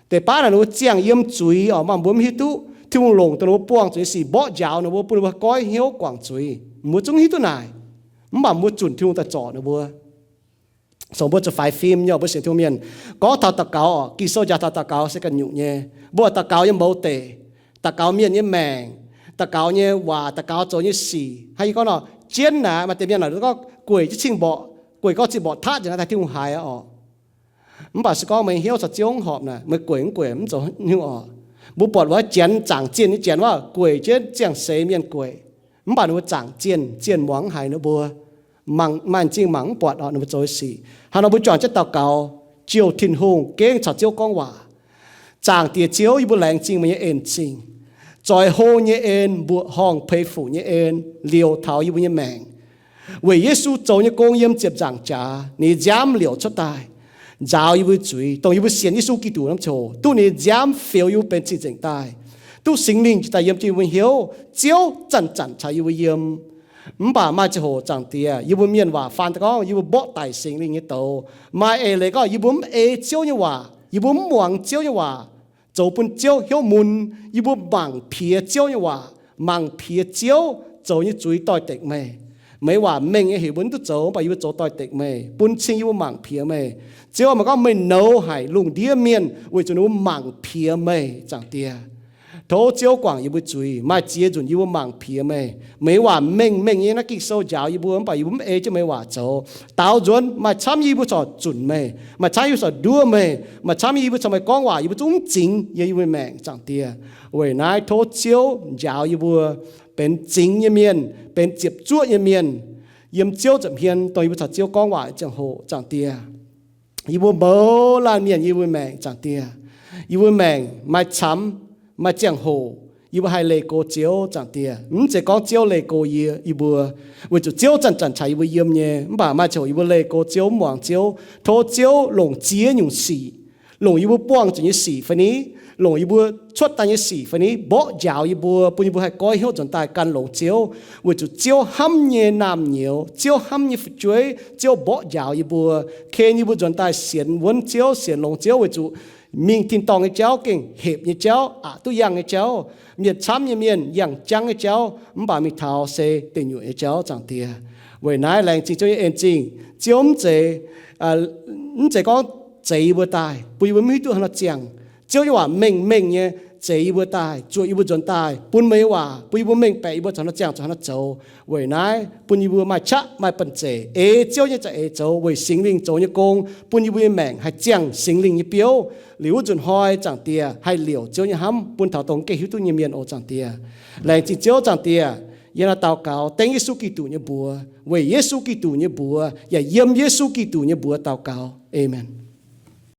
Deix baav naaic ninh mbuo ziangh yiem zuiz oc, mv baac mbuo mv hiuv duqv Tin-Hungh longc dongh ninh mbuo buangh zuiz nyei sic mborqv njaaux ninh mbuo, bun ninh mbuo goiv hnyouv guangc zuiz. Mbuo zungv mv hiuv duqv naaic. Mv baac mbuo zunc Tin-Hungh daaih zorc ninh mbuo. Sou mbuo zuqc faix fim nyei, mbuo sienx Tin-Hungh mienh. Gorngv taux daux gaux oc, Ging-Sou jaax taux daux gaux se ganh nyungc nyei. Mbuo daux gaux yiem mouz deic, daux gaux mienh nyei maengc, daux gaux nyei waac, daux gaux zoux nyei sic. Hnangv yie gorngv nor, jienv naaic maaih deix mienh naaic gorngv gueic jienv cing-mborqc, gueic gorngv cing-mborqc taqv nzengc naaiv daaih Tin-Hungh haiz oc. Mv baac se gorngv meih hnyouv caux Ziouv mv horpc naaic, meih gueic mv gueic mv zoux nyungc oc. Mbuo buatc wuov Janx zaangc zienh nyei Janx wuov, gueic jienv ziangh seix mienh gueic. Mv baac ninh mbuo zaangc zienh, zienh muangx mv haiz ninh mbuo, maaih m'zing mangc mv buatc oc ninh mbuo zoux sic. Hnangv nor mbuo juangc jienv daux gaux, jouh Tin-Hungh, gengh caux Ziouv gorngv waac. Zaangc Diex Ziouv, yie mbuo laengz zingh meih nyei en-zingh, zoix hlo nyei en, mbuoqc horngh peix fuc nyei en, liouc taux yie mbuo nyei maengc. Weic Yesu zoux nyei gong yiem ziepc nzaangc jaax, ninh nziaamv liouc cuotv daaih, nzaaux yie mbuo zuiz, dongh yie mbuo sienx Yesu Giduc norm ziangh hoc, duqv ninh nziaamv fioux yie mbuo benx cing-nzengc daaih, duqv Singx Lingh jiex daaih yiem jienv yie mbuo hnyouv, Ziouv zanc-zanc caux yie mbuo yiem. Mv baac maaih ziangh hoc, Zaangc Diex, yie mbuo mienh waac faan daaih gorngv yie mbuo mborqv daic Singx Lingh nyei douz. Maaih eix leiz gorngv yie mbuo mv ei Ziouv nyei waac, yie mbuo mv muangx Ziouv nyei waac, zoux bun Ziouv hnyouv mun. Yie mbuo mangc piex Ziouv nyei waac, mangc piex Ziouv zoux nyei zuiz doix-dekc meih. Meih waac mengh nyei heuc mbuo mv duqv zoux, mv baac yie mbuo zoux doix-dekc meih, bun cing yie mbuo mangc piex meih. Ziouv, meih gorngv meih nouz haic lungh ndiev mienh weic zuqc ninh mbuo mangc piex meih, Zaangc Diex. Tov Ziouv guangc yie mbuo zuiz. Maaih ziex nzunc yie mbuo mangc piex meih. Meih waac mengh mengh nyei naaiv Ging-Sou njaaux yie mbuo, mv baac yie mbuo mv ei jienv meih waac zoux. Daaux nzuonx maaih camv yie mbuo corc zunc meih, maaih camv yie mbuo corc nduov meih, maaih camv yie mbuo caux meih gorngv waac yie mbuo zungv mv zingx yiem yie mbuo maengc, Zaangc Diex. Weic naaiv tov Ziouv njaaux yie mbuo benx zingx nyei mienh, benx ziepc zuoqv nyei mienh yiem Ziouv nza'hmien, dongh yie mbuo caux Ziouv gorngv waac ziangh hoc, Zaangc Diex. Yie mbuo mouz laanh mienh yiem yie mbuo maengc, Zaangc Diex. Yie mbuo maengc maaih camv, maaih ziangh hoc yie mbuo haih leih go Ziouv, Zaangc Diex. Mv zeiz gorngv Ziouv leih go yie, yie mbuo, weic zuqc Ziouv zanc-zanc caux yie mbuo yiem nyei, mv baac maaih ziangh hoc yie mbuo leih go Ziouv, mv muangx Ziouv. Tov Ziouv longc ziex nyungc sic, longc yie mbuo buangh zuqc nyei sic fai ni, longc yie mbuo cuotv daaih nyei sic fai ni, mborqv njaaux yie mbuo, bun yie mbuo haih goiv hnyouv nzuonx daaih gan longx Ziouv, weic zuqc Ziouv hnamv nyei naamh nyouz, Ziouv hnamv nyei fu'jueiv, Ziouv mborqv njaaux yie mbuo, ken yie mbuo nzuonx daaih sienx wuonv Ziouv, sienx longx Ziouv, weic zuqc mingh tin-dorngh nyei jauv gengh hepc nyei jauv, aqc duqv yangh nyei jauv, mienh camv nyei mienh yangh jangv nyei jauv, mv baac mingh taux se deic nyuoqc nyei jauv, Zaangc Diex. Weic naaiv laengz zingh Ziouv nyei en-zingh. Ziouv mv zeiz, mv zeiz gorngv zeix yie mbuo daaih bun yie mbuo mv hiuv duqv haaix nor ziangh. Ziouv nyei waac mengh mengh nyei zeix yie mbuo daaih, zuoqc yie mbuo nzuonx daaih bun meih waac, bun yie mbuo mengh baeqc yie mbuo caux haaix nor ziangh, caux haaix nor zoux. Weic naaiv bun yie mbuo maaih qaqv maaih banh zeic ei Ziouv nyei za'eix zoux, weic Singx Lingh zoux nyei gong, bun yie mbuo nyei maengc haih ziangh Singx Lingh nyei biouv. Liuz wuov nzunc hnoi, Zaangc Diex, haih liouc Ziouv nyei hnamv bun taux dongh gengh hiuv duqv nyei mienh oc, Zaangc Diex. Laengz zingh Ziouv, Zaangc Diex. Yie naaiv daux gaux dengv Yesu Giduc nyei mbuox, weic Yesu Giduc nyei mbuox yaac yiem Yesu Giduc nyei mbuox daux gaux. Aamen.